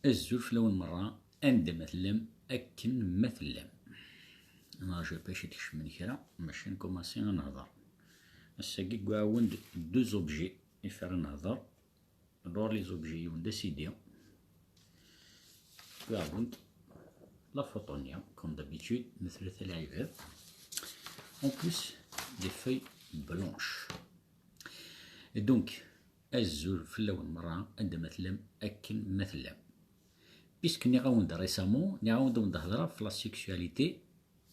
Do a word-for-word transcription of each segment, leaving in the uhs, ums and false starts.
Azul fell-awen merra, anda ma tellam, akken ma tellam. Nraju bac i tkecmem kra, maca nkumasi ad nehder. Ass-agi wwiɣ-awen-d deux objets i f ara nehder. D'abord les objets yiwen d asidi. Wwiɣ-awen-d la photo-nni, comme d'habitude, ma tella talɛibat. En plus, des feuilles blanches. Et donc, azul fell-awen merra, anda ma tellam, akken ma tellam. Puisque nniɣ-awen-d récemment, nniɣ-awen-d ad wen-d-hedreɣ f la sexualité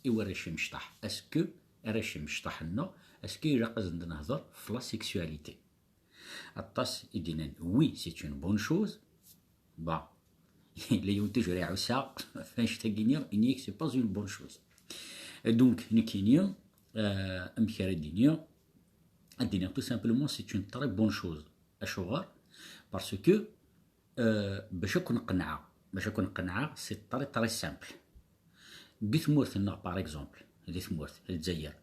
i warrac imecṭaḥ. Est-ce que arrac imecṭaḥ-nneɣ, est-ce que ilaq ad d-nehder f la sexualité? Aṭas i d-yennan oui, c'est une bonne chose. Bah, yella yiwen toujours iɛusa f annect-agi-nni, ini-ak c'est pas une bonne chose. Donc, nekkini, euh, amek ara d-iniɣ? Ad d-iniɣ tout simplement c'est une très bonne chose. Acuɣer? Parce que, euh, bac ad ken-qenɛeɣ, bac ad ken-qenɛeɣ, c'est très, très simple. Deg tmurt-nneɣ, par exemple, di tmurt, Lezzayer,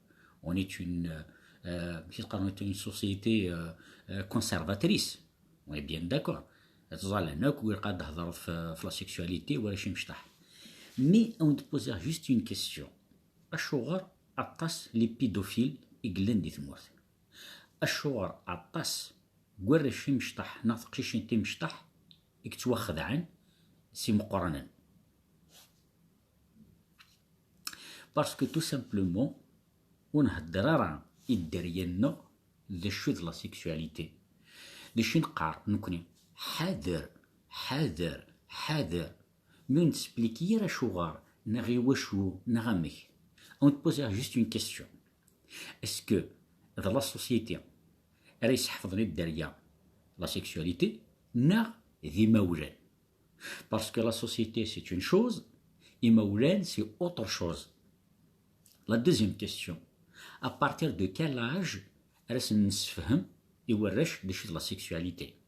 on est une, euh, amek i qqaren, on est une société, euh, euh, conservatrice. On est bien d'accord. Ttẓallan akk, ilaq ad d-hedreḍ f, f la sexualité, warrac imecṭaḥ. Mais ad wen-d-poser juste une question. Acuɣer aṭas les pédophiles i yellan di tmurt? Acuɣer aṭas n warrac imecṭaḥ neɣ teqcicin timecṭaḥ i yettwaxedɛen s imeqqranen? Parce que tout simplement, ur nhedder ara i dderya-nneɣ d acu d la sexualité. D acu i neqqar nekkni? Ḥader, ḥader, ḥader. Mi ur nettspliki ara acuɣer, neɣ i wacu, neɣ amek. Ad wen-d-poser juste une question. Est-ce que d la société ara yesḥefḍen i dderya la sexualité, neɣ d imawlan? Parce que la société, c'est une chose, imawlan, c'est autre chose. La deuxième question, à partir de quel âge ara sen-nessefhem i warrac d acu d la sexualité?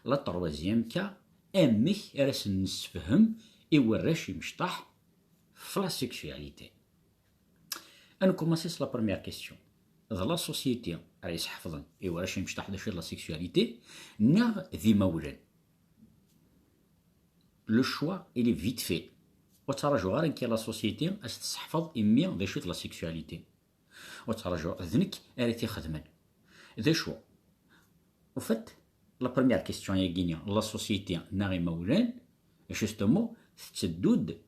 La troisième cas, amek ara sen-nessefhem i warrac imecṭaḥ f la sexualité? Ad nkumaṣi s la première question. D la société ara yesḥefḍen i warrac imecṭaḥ d acu d la sexualité, neɣ d imawlan? Le choix, il est vite fait. Ur ttṛajuɣ ara nekk la société ad s-tesseḥfeḍ i mmi d acu d la sexualité. Ur ttṛajuɣ, d nekk ara t-ixedmen. D acu? Au fait, la première question-agi-nni, la société neɣ imawlan, justement, tetteddu-d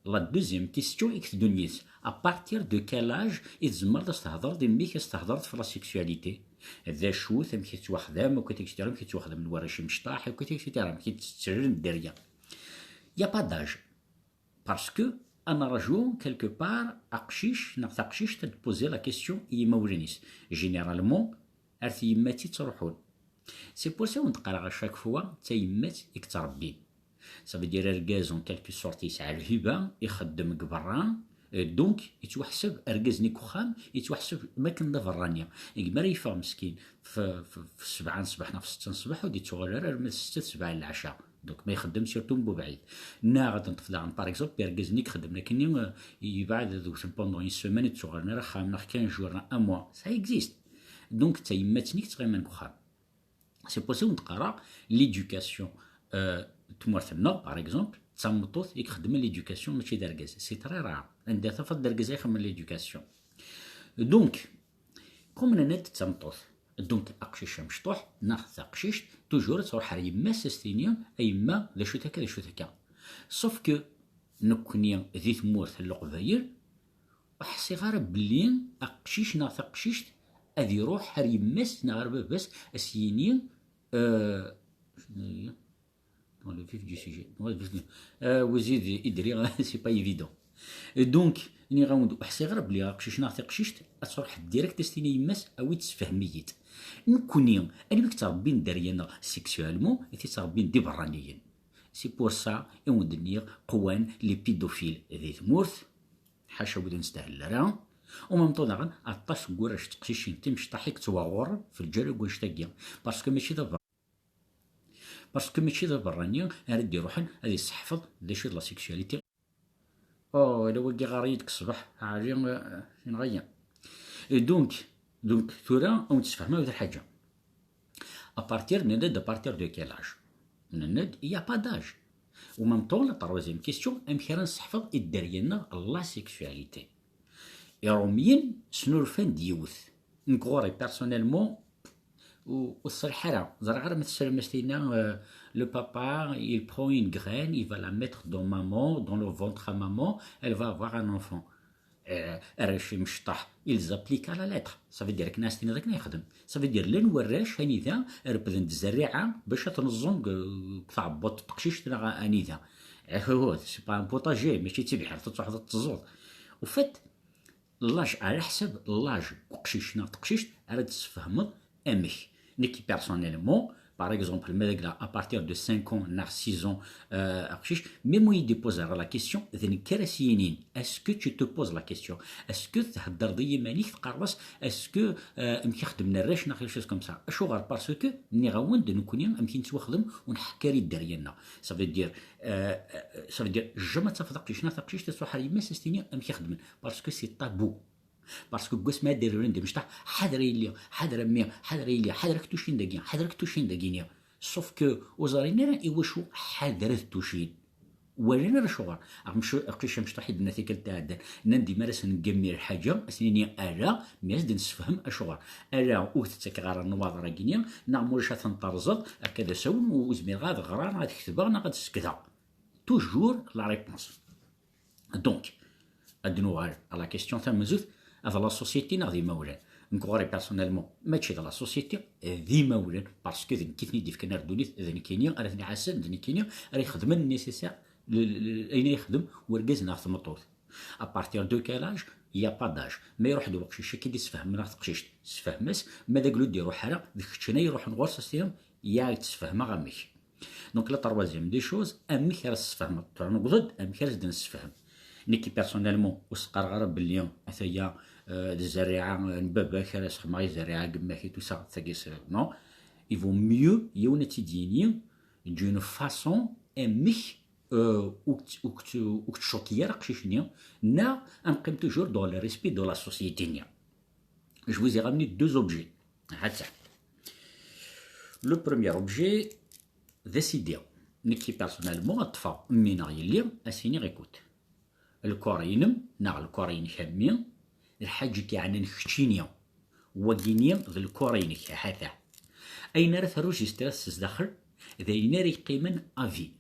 la deuxième question i iteddun yid-s. À partir de quel âge i tzemreḍ ad s-thedreḍ i mmi-k, ad s-thedreḍ f la sexualité? D acu-t, amek i tettwaxdam, akk et cetera, amek i ttwaxdamen warrac imecṭaḥ, akk et cetera, amek i ttettren dderya? Y a pas d'âge. Parce que ad nraju quelque part aqcic neɣ taqcict ad d-poser la question i yimawlan-is. Généralement, ar tyemmat i ttruḥun. C'est pour ça i wen-d-qqareɣ à chaque fois d tayemmat i yettrebbin. Ça veut dire argaz en quelque sorte yesɛa lhiba, ixeddem deg berra, euh, donc yettwaḥseb argaz-nni deg uxxam, yettwaḥseb makken d aberrani. Deg mi ara yeffeɣ meskin f, f, f ssebɛa n ṣṣbeḥ neɣ f ssetta n ṣṣbeḥ, ur d-yettuɣal ara arma d ssetta d ssebɛa n leɛca. Donc ma ixeddem surtout mebɛid. Neɣ ad neṭṭef daɣen, par exemple, irgazen i ixeddmen akkenni, euh, yebɛed deg-sen pendant une semaine, ur d-ttuɣalen ara axxam, neɣ quinze jours, neɣ un mois. Ça existe. Donc d tayemmat-nni i yettɣiman deg uxxam. C'est pour ça i wen-d-qqareɣ l'éducation, euh, tmurt-nneɣ, par exemple, d tameṭṭut i ixeddmen l'éducation, mačči d argaz. C'est très rare. Anda tafeḍ d argaz ay ixedmen l'éducation? Donc, comme nenna-d d tameṭṭut, donc aqcic amecṭuḥ neɣ taqcict, toujours ad tṛuḥ ar yemma-s, ad s-tini: "A yemma, d acu-t akka, d acu-t akka." Sauf que nekkni di tmurt n Leqbayel, ur ḥṣiɣ ara belli aqcic neɣ taqcict ad iṛuḥ ar yemma-s neɣ ar baba-s, ad s-yini, euh, dans le vif du sujet. Dans le vif du, euh, wezid idri, c'est pas évident. Et donc, nniɣ-awen-d, ur ḥṣiɣ ara belli aqcic neɣ taqcict ad tṛuḥ direct ad s-tini yemma-s: "Awi-d, sefhem-iyi-d." Nekkni, anwa i yettṛebbin dderya-nneɣ sexuellement, i t-ittṛebbin d iberraniyen. C'est pour ça i wen-d-nniɣ qwan les pédophiles di tmurt, ḥaca wid ur nestahel ara. En même temps daɣen, aṭas n warrac d teqcicin timecṭaḥ i yettwaɣurren f lǧal n wannect-agi. Parce que mačči d aberrani, parce que mačči d aberrani ara d-iruḥen ad yesseḥfeḍ d acu d la sexualité. Oh, ala wagi ɣer-iyi-d deg ṣṣbeḥ, ɛli, euh, yenɣa-yi. Et donc, donc, tura, ad wen-d-sfehmeɣ yiwet lḥaǧa. À partir, nenna-d, à partir de quel âge? Nenna-d, il y a pas d'âge. Au même temps, la troisième question, amek ara nesseḥfeḍ i dderya-nneɣ la sexualité? Iṛumyen snulfan-d yiwet. Nekk ɣur-i personnellement ur teṣliḥ ara. Ẓriɣ ara ma tessarem as-tinna, euh, le papa il prend une graine, il va la mettre dans maman, dans le ventre à maman, elle va avoir un enfant. Euh, arrac imecṭaḥ, ils appliquent à la lettre. Ça veut dire akken as-tiniḍ akken ay yexdem. Ça veut dire llan warrac anida refden-d zzerriɛa bac ad ten-ẓẓun deg tɛebbuḍt n teqcict neɣ anida. Ahuhu, c'est pas un potager, mačči d tibḥirt ad truḥeḍ ad teẓẓuḍ. Au fait, l'âge, ɛla ḥsab l'âge n uqcic neɣ teqcict ara d-tesfehmeḍ amek. Nekk personnellement, par exemple, ma d agla à partir de cinq ans neɣ six ans, euh, aqcic, même ur yi-d-ippoze ara la question, d nekk ara s-yinin, est-ce que tu te poses la question? Est-ce que theddreḍ i yiman-ik, teqqareḍ-as, est-ce que, euh, amek i xeddmen arrac neɣ quelque chose comme ça? Acuɣer? Parce que nniɣ-awen-d nekkni amek i nettwaxdem, ur nḥekk ara i dderya-nneɣ. Ça veut dire, euh, euh, ça veut dire, jamais ad tafeḍ aqcic neɣ taqcict ad truḥ ar yemma-s ad s-tini amek i xeddmen, parce que c'est tabou. Parce que deg wasmi ara d-rren d imecṭaḥ, ḥader a yelli, ḥader a mmi, ḥader a yelli, ḥader ad k-tucin dagi, ḥader ad k-tucin dagini. Sauf que ur ẓrin ara iwacu ḥader ad tucin. Ur walan ara acuɣer. Aqcic amecṭuḥ i d-nenna tikkelt iɛeddan, nnan-d mi ara sen-ngemmi lḥaǧa, ad sen-nini ala, mi ad s-d-nessefhem acuɣer. Ala, ur k-d-ttakeɣ ara nnwaḍer-agi-nni, neɣ ma ulac ad ten-terẓeḍ, akka d asawen, ur zmireɣ ad ɣreɣ, neɣ ad ketbeɣ, neɣ ad sekdeɣ. Toujours la réponse. Donc, ad nuɣal à la question tamenzut, d la société neɣ d imawlan? Nekk ɣur-i personnellement, mačči d la société, d imawlan, parce que d nekk i ten-id-ifkan ar ddunit, d nekkini ara ten-iɛassen, d nekkini ara ixedmen nécessaire, le, le, ayen ara yexdem urgaz neɣ tmeṭṭut. À partir de quel âge? Il y a pas d'âge. Ma iruḥ-d weqcic, ad k-id-isfehem neɣ teqcict, sefhem-as, ma d aglu d-iruḥ ara, d keččini iruḥen ɣur-s, as-tiniḍ, ya, ad k-d-sfehmeɣ amek. Donc la troisième des choses, amek ara s-sfehmeḍ. Tura newweḍ-d amek ara s-d-nessefhem. Nekki personnellement, ur s-qqareɣ ara belli ataya, euh, d zzerriɛa n baba-k ara sxedmeɣ i zzerriɛa n yemma-k et tout ça, tagi s-, non. Il vaut mieux yiwen ad tt-id-yini d'une façon amek, euh, ur k-, ur k-, ur k-tcuṭi ara aqcic-nni, neɣ ad neqqim toujours dans le respect de la société-nni. Je vous ai ramené deux objets. Ha-tt-a. Le premier objet, d asidi. Nekki personnellement, ad ṭṭfeɣ mmi neɣ yelli, ad s-iniɣ, écoute, lkor-inem neɣ lkor-inek a mmi, d lḥaǧa i k-yeɛnan keččini. Wagini d lkor-inek, ha-t-a. Ayen ara trujistriḍ s zdaxel, d ayen ara yeqqimen à vie.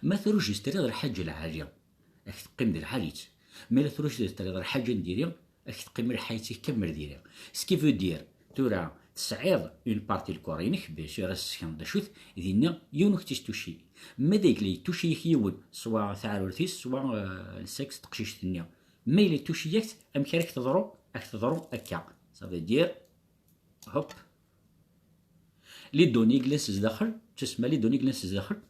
Ma trujistriḍ lḥaǧa lɛali, ad k-teqqim d lɛali-tt. Ma la trujistriḍ lḥaǧa n diri, ad k-teqqim lḥayat-ik kamel diri. Ce qui veut dire, tura tesɛiḍ une partie lkor-inek, bien sûr, ad s-tessekneḍ d acu-t, dinna yiwen ur k-tt-istuci. Ma d ayla yettuci-yak yiwen, soit taɛrurt-is, soit, euh, le sexe n teqcict-nni. Ma yella yettuci-yak-tt, amek ara k-teḍru? Ad k-teḍru akka. Ça veut dire, hop. Les données i yellan s zdaxel, tusemma les données i yellan s zdaxel,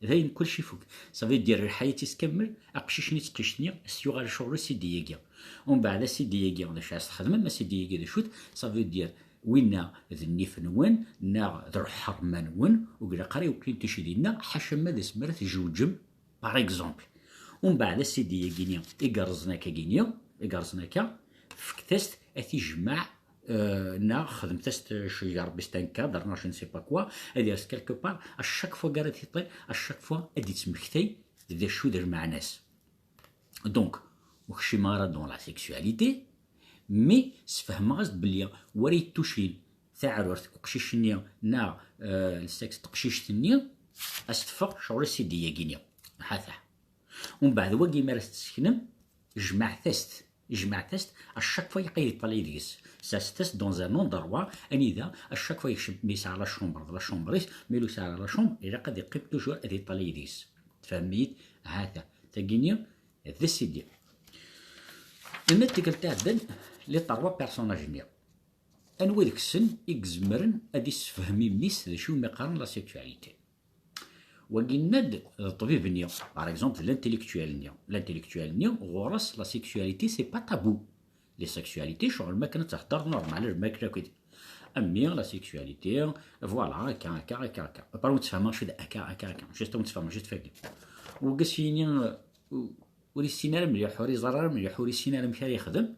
d ayen kullec ifuk. Ça veut dire, lḥayat-is kamel, aqcic-nni d teqcict-nni, s yuɣal ccɣel asidi-agi. Umbeɛd asidi-agi, d acu ara s-txedmem? Asidi-agi d acu-t? Ça veut dire, winna d nnif-nwen, neɣ d lḥerma-nwen, ur ilaq ara iwqin tucci dinna, ḥaca ma d asmi ara tjewǧem, par exemple. Umbeɛd asidi-agi-ni, i yerẓen akka-gini, i yerẓen akka, fket-as-t ad t-ijmeɛ, euh, neɣ xedmet-as-t, euh, cegger bistanka, neɣ je ne sais pas quoi, ad yers quelque part, à chaque fois ara t-iṭṭi, à chaque fois ad d-ittmektay d acu d lmeɛna-s. Donc, ur kcimeɣ ara dans la sexualité, mais sfehmeɣ-as-d belli wara yettucin taɛrurt uqcic-nni neɣ, euh, le sexe teqcict-nni, ad s-teffeɣ ccɣel asidi-agi-ni. Ha-t-a. Umbeɛd wagi mi ara s-tesseknem, jemɛet-as-t, jemɛet-as-t, à chaque fois ilaq ad iṭṭalay deg-s. Serset-as-t dans un endroit anida, à chaque fois yekcem, mi yesɛa la chambre, d la chambre-is, mi ur yesɛi ara la chambre, ilaq ad iqqim toujours ad iṭṭalay deg-s. Tfehmem-iyi-d? Ha-t-a. Tagini, d asidi. Yenna-d tikkelt iɛeddan, les trois personnages-nni. Anwa deg-sen i izemren ad issefhem i mmi-s d acu umi qqaren la sexualité? Wagi yenna-d d ṭṭbib-nni, par exemple, d l'intellectuel-nni. L'intellectuel-nni, ɣur-s, la sexualité, c'est pas tabou. Les sexualités, ccɣel ma akken ad tehder normal, ma akken akk. A mmi, la sexualité, voilà, akka, akka, akka, akka. Par contre, ur ttfehmeɣ acu d akka, akka, akka. Juste ur ttfehmeɣ acu d fagi. Wagi s-yini, ur, ur yessin ara mliḥ, ur iẓer ara mliḥ, ur yessin ara amek ara yexdem.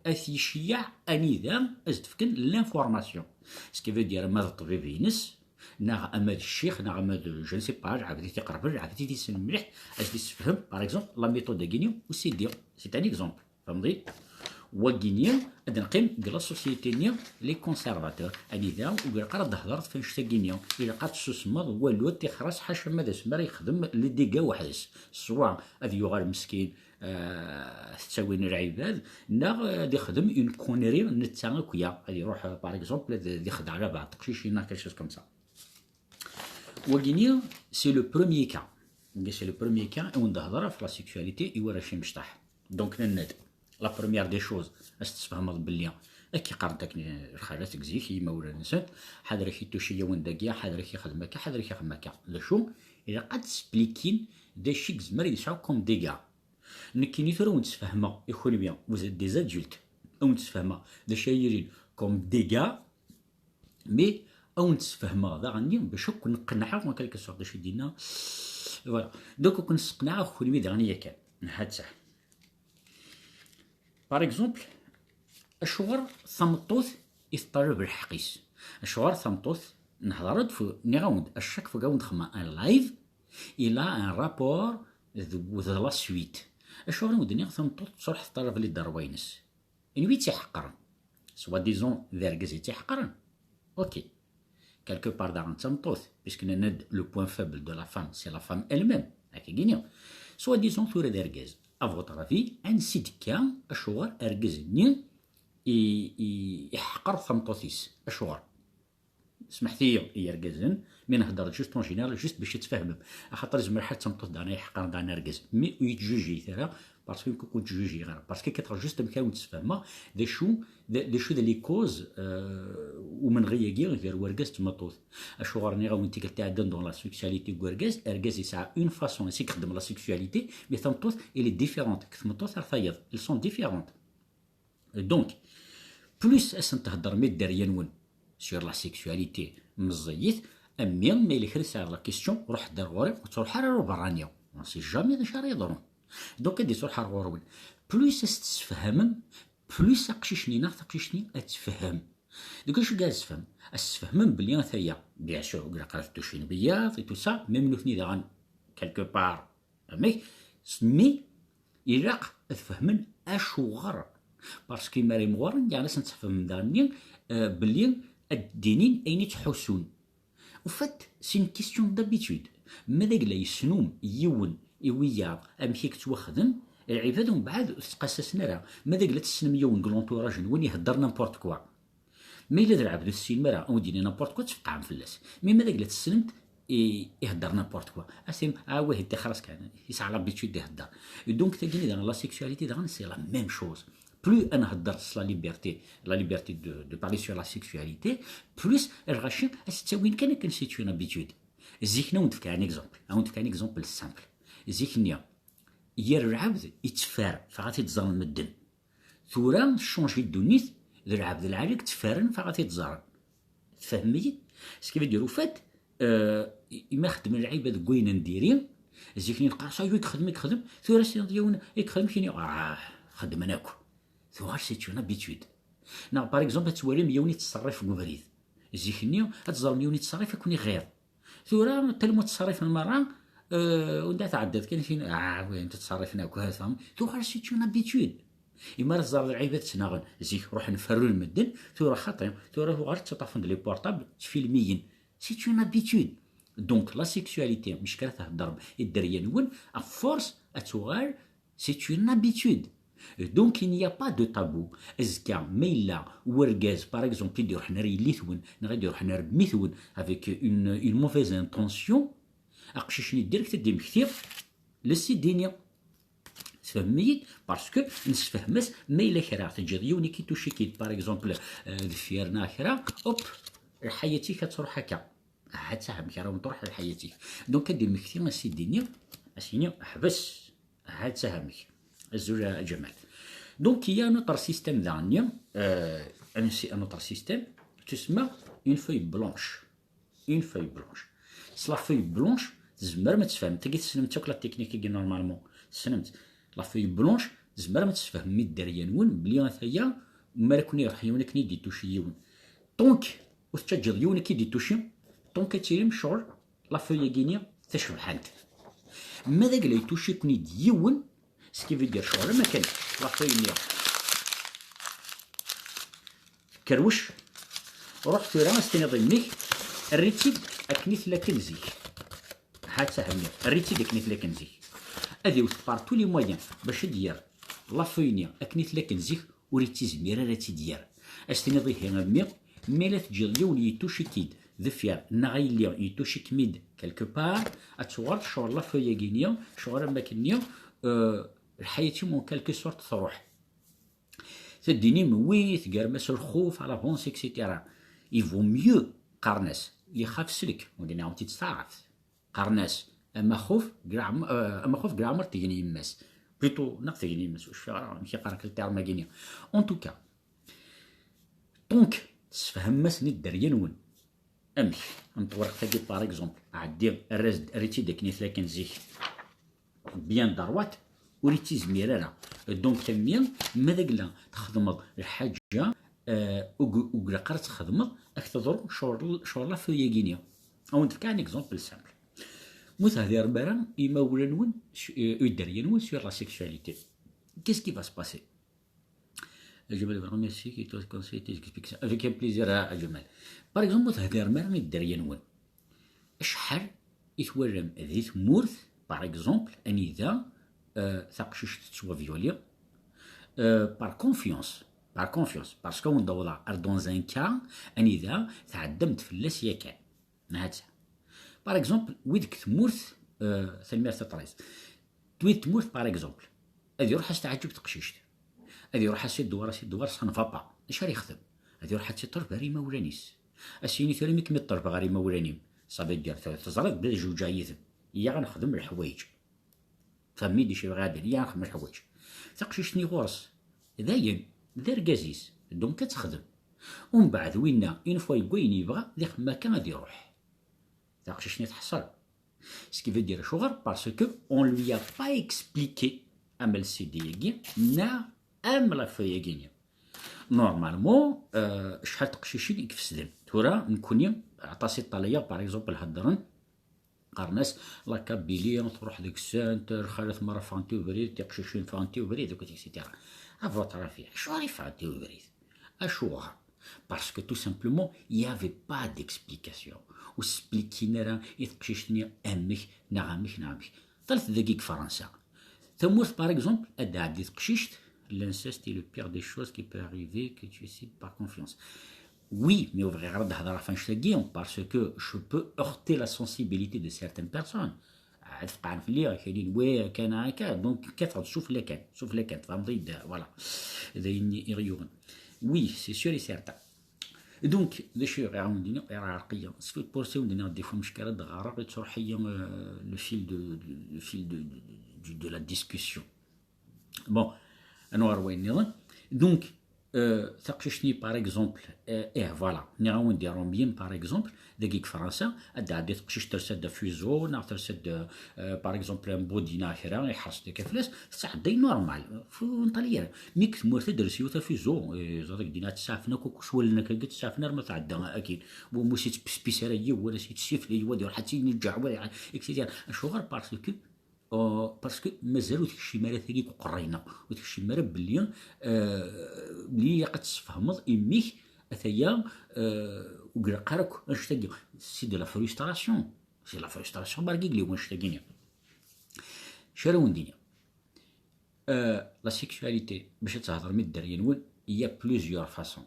Ad t-iceyyeɛ anida ad s-d-fken l'information. Ce qui veut dire, ma d ṭṭbib-ines, Neɣ ama d ccix, neɣ ama d, je ne sais pas, lɛebd i t-iqerben, lɛebd i t-yessnen mliḥ, ad s-d-issefhem, par exemple, la méthode-agi-nni ussidi. C'est un exemple. Fehmeḍ-iyi? Wagi-nni, ad neqqim deg la société-nni, les conservateurs. Anida ur ilaq ara ad d-thedreḍ f annect-agi-nni. Ilaq ad tessusmeḍ, walu ad t-ixres, ḥaca ma d asmi ara yexdem les dégâts weḥd-s. Soit ad yuɣal meskin, euh, tettawin lɛibad, neɣ ad ixdem une connerie netta akk-ya. Ad iruḥ, euh, par exemple, ad, ad ixdeɛ labeɛḍ teqcicin, quelque chose comme ça. Wagi-nni, c'est le premier cas. Wagi, c'est le premier cas i wen-d-hedreɣ ɣef la sexualité i warrac imecṭaḥ. Donc, nenna-d, la première des choses, ad s-tesfehmeḍ belli akka i qqarent akken lxalat deg zik i yimawlan-nsent, ḥader ak-ituci yiwen dagi, ḥader ak-ixdem akka, ḥader ak-ixdem akka. D acu? Ilaq ad d-splikin d acu i yezmer ad yesɛu comme dégâts. Nekkini tura ad wen-d-sfehmeɣ i kunwi, vous êtes des adultes, ad wen-d-sfehmeɣ d acu ara yilin comme dégâts, mais ad wen-d-sfehmeɣ daɣen-nni bac ad ken-qenɛeɣ en quelque sorte d acu i d-yenna. Voilà. Donc, ad ken-sseqnaɛeɣ kunwi daɣen yakan. Hatta. Par exemple, acuɣer tameṭṭut i teṭṭalab lḥeqq-is? Acuɣer tameṭṭut, nehḍer-d f-, nniɣ-awen-d, à chaque fois i wen-d-xedmeɣ un live, il a un rapport d, d la suite. Acuɣer i wen-d-nniɣ tameṭṭut tettruḥ teṭṭalab les droits-ines? Anwa i tt-iḥeqqren? Soi-disant d argaz i tt-iḥeqqren. Ok. Quelque part daɣen d tameṭṭut, puisque nenna-d le point faible de la femme, c'est la femme elle-même. Akka i d-nniɣ. Soi-disant tura d argaz. À votre avis, ansi d-tekka acuɣer argaz-nni i, i, iḥeqqer tameṭṭut-is? Acuɣer? Smeḥt-iyi i yergazen, mi nhedder juste en général, juste bac ad tfehmem. Axaṭer izmer ḥaǧ d tameṭṭut daɣen i iḥeqqren daɣen argaz. Mais ur yi-ttjujjiyet ara, parce que ur ken-ttjujjiyeɣ ara. Parce que quatre juste amek ara wen-d-sfehmeɣ d acu, d, d acu d les causes, euh, umenɣi-agi gar urgaz d tmeṭṭut. Acuɣer nniɣ-awen tikkelt iɛeddan dans la sexualité n urgaz, argaz yesɛa une façon i s-ixeddem la sexualité, mais tameṭṭut, elle est différente. Deg tmeṭṭut ar tayeḍ, elles sont différentes. Donc, plus ad sen-theddrem i dderya-nwen sur la sexualité meẓẓiyit, a mmi, ma yella kra tesɛiḍ la question, ruḥ-d ar ɣur-i, ur ttruḥ ara ar uberrani. On sait jamais d acu ara yeḍrun. Donc, ad d-ittruḥ ar ɣur-wen. Plus ad s-tessefhamem, plus aqcic-nni neɣ taqcict-nni ad tfehhem. Donc, acu i ara tessefhem? Ad s-tessefhmem belli ataya, bien sûr, ilaq ara tedducin wiyaḍ et tout ça, même nutni daɣen, quelque part, amek? Mais ilaq ad fehmen acuɣer. Parce que mi ara imɣuren, yeɛni ad sen-tfehmem daɣen-nni, euh, belli ad d-inin ayen i ttḥussun. Au fait, c'est une question d'habitude. Ma d agla yesnum yiwen i wiyaḍ amek i yettwaxdem, lɛibad umbeɛd ur tettqasasen ara. Ma d agla tessnem yiwen deg l'entourage-nwen ihedder n'importe quoi. Ma yella d lɛebd ur tessinem ara, a wen-d-yini n'importe quoi, tfeqɛem fell-as. Mais ma d agla tessnem-t, i-, ihedder n'importe quoi. Asim, ah, wah, iṭixer-as kan, yesɛa l'habitude ihedder. Et donc, tagi daɣen, la sexualité daɣen, c'est la même chose. Plus ad nhedder s la liberté, la liberté de, de parler sur la sexualité, plus lɣaci ad s-ttawin kan akken c'est une habitude. Zik-nni, a wen-d-fkeɣ un exemple, a wen-d-fkeɣ un exemple simple. Zik-nni, yir lɛebd yetteffer, fɣat i d-ẓren medden. Tura teccanji ddunit, d lɛebd lɛali i yetteffaren, fɣat i d-ẓren. Tfehmem-iyi? Ce qui veut dire, au fait, euh, imi xeddmen lɛibad deg wayen n diri, zik-nni neqqar-as, ayu i yexdem, i yexdem, tura s-tiniḍ yiwen i yexdem, kini, ah, xeddmen akk. Tuɣal c'est une habitude. Neɣ, par exemple, ad twalim yiwen yettṣerrif deg ubrid. Zik-nni, ad teẓrem yiwen yettṣerrif, ad ken-iɣiḍ. Tura, tellement ttṣerrifen merra, euh, anda tɛeddiḍ kan, kini, ah, wayen ttṣerrifen akk, ha-t-a. Tuɣal c'est une habitude. Imi ara teẓreḍ lɛibad ttnaɣen, zik ruḥen ferrun medden, tura xaṭi, tura tuɣal ttaṭṭafen-d les portables, ttfilmiyen. C'est une habitude. Donc, la sexualité, mec ara theddrem i dderya-nwen, à force, ad tuɣal, c'est une habitude. Donc, il n'y a pas de tabou. Azekka, ma yella urgaz, par exemple, i d-iruḥen ar yelli-twen, neɣ i d-iruḥen ar mmi-twen, avec une, une mauvaise intention, aqcic-nni direct ad d-immekti le C D-nni. Tfehmem-iyi-d? Parce que nessefhem-as, ma yella kra, teǧǧiḍ yiwen i k-itucikit, par exemple, euh, deffir neɣ kra, hop, lḥayat-ik ad truḥ akka. Ahat amek ara wen-truḥ lḥayat-ik. Donc, ad d-immekti a sidi-nni, a s-yini, ḥbes, ahat amek. Azul a Ǧamal. Donc, il y a un autre système daɣen, euh, un, un autre système, tusemma une feuille blanche. Une feuille blanche. S la feuille blanche, tzemrem ad tfehmem. Tagi tessnem-tt akk la technique-agi normalement. Tessnem-tt. La feuille blanche, tzemrem ad tfehmem i dderya-nwen, belli ataya, mi ara ken-iruḥ yiwen akken i d-ituci yiwen. Donc, ur tettaǧǧaḍ yiwen akken i d-ituci, Donc ad tilim ccɣel la feuille-agi-nni tacebḥant. Ma d agla yettuciken-id yiwen, ce qui veut dire ccɣel am akken la feuille-nni kerwec, ruḥ tura ad s-tiniḍ i mmi-k, err-itt-id akken i tella kan zik. Ha-tt-a a mmi, err-itt-id akken i tella kan zik. Ad iwet par tous les moyens bac ad d-yerr la feuille-nni akken i tella kan zik, ur ittizmir ara ad tt-id-yerr. Ad s-tiniḍ ihi a mmi, mi la teǧǧiḍ yiwen yettucik-id deffir, neɣ a yelli yettucik-m-id quelque part, ad tuɣaleḍ ccɣel la feuille-agi-nni, ccɣel am wakken-nni, euh, lḥayat-im en quelque sorte truḥ. Ad d-tinim, oui, tgerrem-as lxuf à l'avance, et cetera. Il vaut mieux, qqaren-as, ixaf slek, ur d-nniɣ-am-t-id s taɛrabt. Qqaren-as amaxuf deg leɛm-, euh, amaxuf deg leɛmer tegni yemma-s. Plutôt, neɣ tegni yemma-s, ur cfiɣ ara amek i qqaren le terme-agi-nni. En tout cas, donc, tessefhamem-asen i dderya-nwen. Amek? Am twerqt-agi, par exemple, ɛeddi, err-as-d, err-itt-id akken i tella kan zik. Bien droite, ur ittizmir ara. Donc, a mmi, ma d agla txedmeḍ lḥaǧa, euh, ur g-, ur ilaq ara ad txedmeḍ, ad k-teḍru ccɣel, ccɣel la feuille-agi-nni. Ad wen-d-fkeɣ un exemple simple. Ma ur tehdirem ara i imawlan-nwen, su-, euh, i dderya-nwen sur la sexualité, qu'est-ce qui va se passer? Jamal, vraiment, merci, qui te conseille tes explications. Avec un plaisir, a Jamal. Par exemple, ma ur tehdirem ara i dderya-nwen, acḥal i twalam di tmurt, par exemple, anida, euh, taqcict tettwavioli, euh, par confiance, par confiance, parce que on doit dans un cas anida tɛeddam-d fell-as yakan. Ha-tt-a. Par exemple, wid deg tmurt, euh, tanemmirt a Ṭrez. Wid deg tmurt, par exemple, ad iruḥ ad s-teɛǧeb teqcict. Ad iruḥ ad s-idewwer, ad s-idewwer, ça ne va pas. Acu ara yexdem? Ad iruḥ ad tt-iṭleb ɣer imawlan-is. Ad s-yini tura mi kem-iṭleb ɣer imawlan-im, ça veut dire, te-, teẓriḍ belli ad jewǧeɣ yid-m. Iyya ad nexdem leḥwayeǧ. Tfehmem-iyi-d acu i bɣiɣ ad d-iniɣ, iyya ad nexdem leḥwayeǧ. Taqcict-nni ɣur-s, dayen, d argaz-is, donc ad texdem. Umbeɛd winna, une fois yewwi ayen yebɣa, d ixemmem akka ad iruḥ. Taqcict-nni teḥṣel. Ce qui veut dire acuɣer? Parce que on lui a pas expliqué am L C D-agi, neɣ am la feuille-agi-nni. Normalement, euh, acḥal teqcicin i ifesden. Tura, nekkni, aṭas i ṭṭalayeɣ, par exemple, heddren, qqaren-as la Kabylie, truḥ deg center, xalat merra ffɣent i ubrid, tiqcicin ffɣent i ubrid, et cetera. À votre avis, acuɣer i ffɣent i ubrid? Acuɣer? Parce que tout simplement, il y avait pas d'explication. Ur splikin ara i teqcict-nni amek, neɣ amek, neɣ amek. Ṭalet dagi deg Fransa. Tamurt, par exemple, ad d-tɛeddi teqcict, l'inceste est le pire des choses qui peut arriver, que tu cites par confiance. Oui, mais ur bɣiɣ ara ad d-hedreɣ ɣef annect-agi, parce que je peux heurter la sensibilité de certaines personnes. Ad feqɛen fell-i, ad k-inin, wi, kan akka, donc kkateɣ-d sufella kan, sufella kan, tfehmeḍ-iyi-d, voilà. D ayen i ɣ-yuɣen. Oui, c'est sûr et certain. Donc, d acu i ɣ-, i ɣ-, i ɣ-, i ɣ-, s pour ça, wen-d-nniɣ, des fois, mecca ara d-ɣareɣ, yettruḥ-iyi, euh, le fil de, de, le fil de, de, de, de la discussion. Bon, ad nuɣal ɣer wayen nniḍen. Donc, euh, taqcict-nni, par exemple, euh, eh, voilà, nniɣ-awen-d iṛumyen, par exemple, dagi deg Fransa, ad d-tɛeddi teqcict, telsa-d afuzu, neɣ telsa-d, euh, par exemple, un body neɣ kra, iḥreṣ-d akka fell-as, tettɛedday normal, ur neṭṭal ara. Mi deg tmurt ad d-ters yiwet afuzu, eh, ẓriɣ dinna ad tt-saɛfen akk, akk s wallen akka, ad tt-saɛfen arma tɛedda akkin. Ur s-yettpespis ara yiwen, ur s-yettsifli yiwen, ad iruḥ ad tt-ineǧǧeɛ, wa, et cetera. Acuɣer? Parce que, euh, parce que mazal ur tekcim ara tagi deg uqerray-nneɣ, ur tekcim ara belli, euh, belli ilaq ad tessefhmeḍ i mmi-k, ataya, euh, ur ilaq ara akk annect-agi. C'est de la frustration. C'est de la frustration, bargigli, wannect-agi-nni. Acu ara wen-d-iniɣ? Euh, la sexualité, bac ad thedrem i dderya-nwen, il y a plusieurs façons.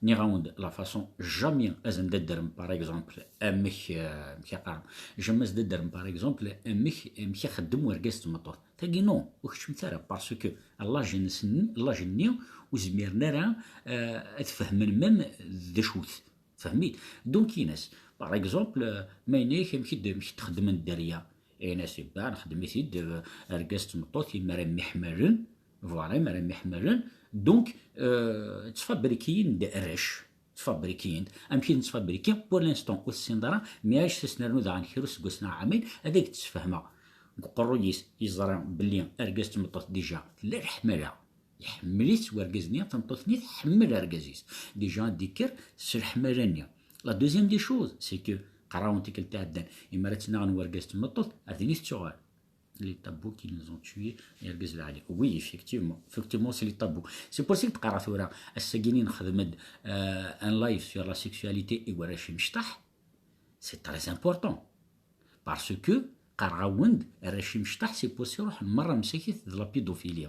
Nniɣ-awen-d la façon, jamais ad sen-d-addrem, par exemple, amek, euh, amek i qqaren, jamais ad sen-d-addrem, par exemple, amek, amek ixeddem urgaz d tmeṭṭut. Tagi, non, ur keččmet ara, parce que l'âge-nsen, l'âge-nni, ur zmiren ara, euh, ad fehmen même d acu-t. Tfehmit? Donc, ines, par exemple, euh, ma yenna-yak amek i d-, amek i d-xeddmen dderya, ines, iban, xedmet-id, euh, argaz d tmeṭṭut, imi ara mmiḥmalen, voilà, imi ara mmiḥmalen, donc, euh, ttfabrikiyen-d arrac, ttfabrikiyen-d. Amek i ten-ttfabrikiyen? Pour l'instant, ur tessineḍ ara, mais acu s nernu daɣen kra useggas neɣ ɛamayen, ad ak-d-sfehmeɣ. Deg uqerruy-is, yeẓra belli argaz d tmeṭṭut, déjà, tella leḥmala. Iḥemmel-itt wergaz-nni, tameṭṭut-nni tḥemmel argaz-is. Déjà, ad d-ikker s leḥmala-nni. La deuxième des choses, c'est que qqareɣ-awen tikkelt iɛeddan, imi ara ttnaɣen wergaz d tmeṭṭut, ar din i tettuɣal. Les tabous qui nous ont tués, argaz lɛali. Oui, effectivement, effectivement, c'est les tabous. C'est pour ça que qqareɣ tura, ass-agi-nni nexdem-d euh, un live sur la sexualité i warrac imecṭaḥ. C'est très important. Parce que qqareɣ-awen-d, arrac imecṭaḥ, c'est pour ça ruḥen merra msakit d la pédophilie.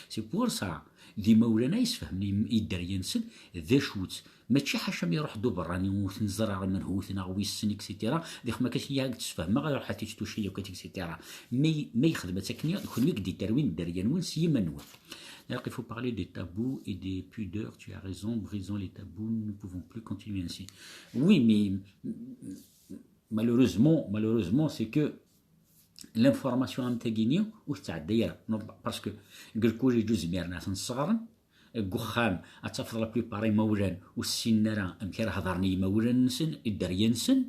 C'est pour ça, d imawlan ay yesfehmen i dderya-nsen d acu-tt. Mačči ḥaca mi iruḥ-d uberrani ur t-neẓri ara menhu-t neɣ wissen, et cetera. Di xma kasi yak d-sfehmeɣ, iruḥ ad t-ittuci yakk, et cetera. Ma, ma yexdem-tt akken, d kenwi i d-iterwin dderya-nwen s yiman-nwen. Alors qu'il faut parler des tabous et des pudeurs, tu as raison, brisons les tabous, nous ne pouvons plus continuer ainsi. Oui, mais malheureusement, malheureusement, c'est que l'information am tagini ur tettɛedday ara. Parce que deg lkulij ur zmiren ad ten-sseɣren, deg uxxam ad tafeḍ la plupart imawlan ur ssinen ara amek ara hedren i yimawlan-nsen, i dderya-nsen.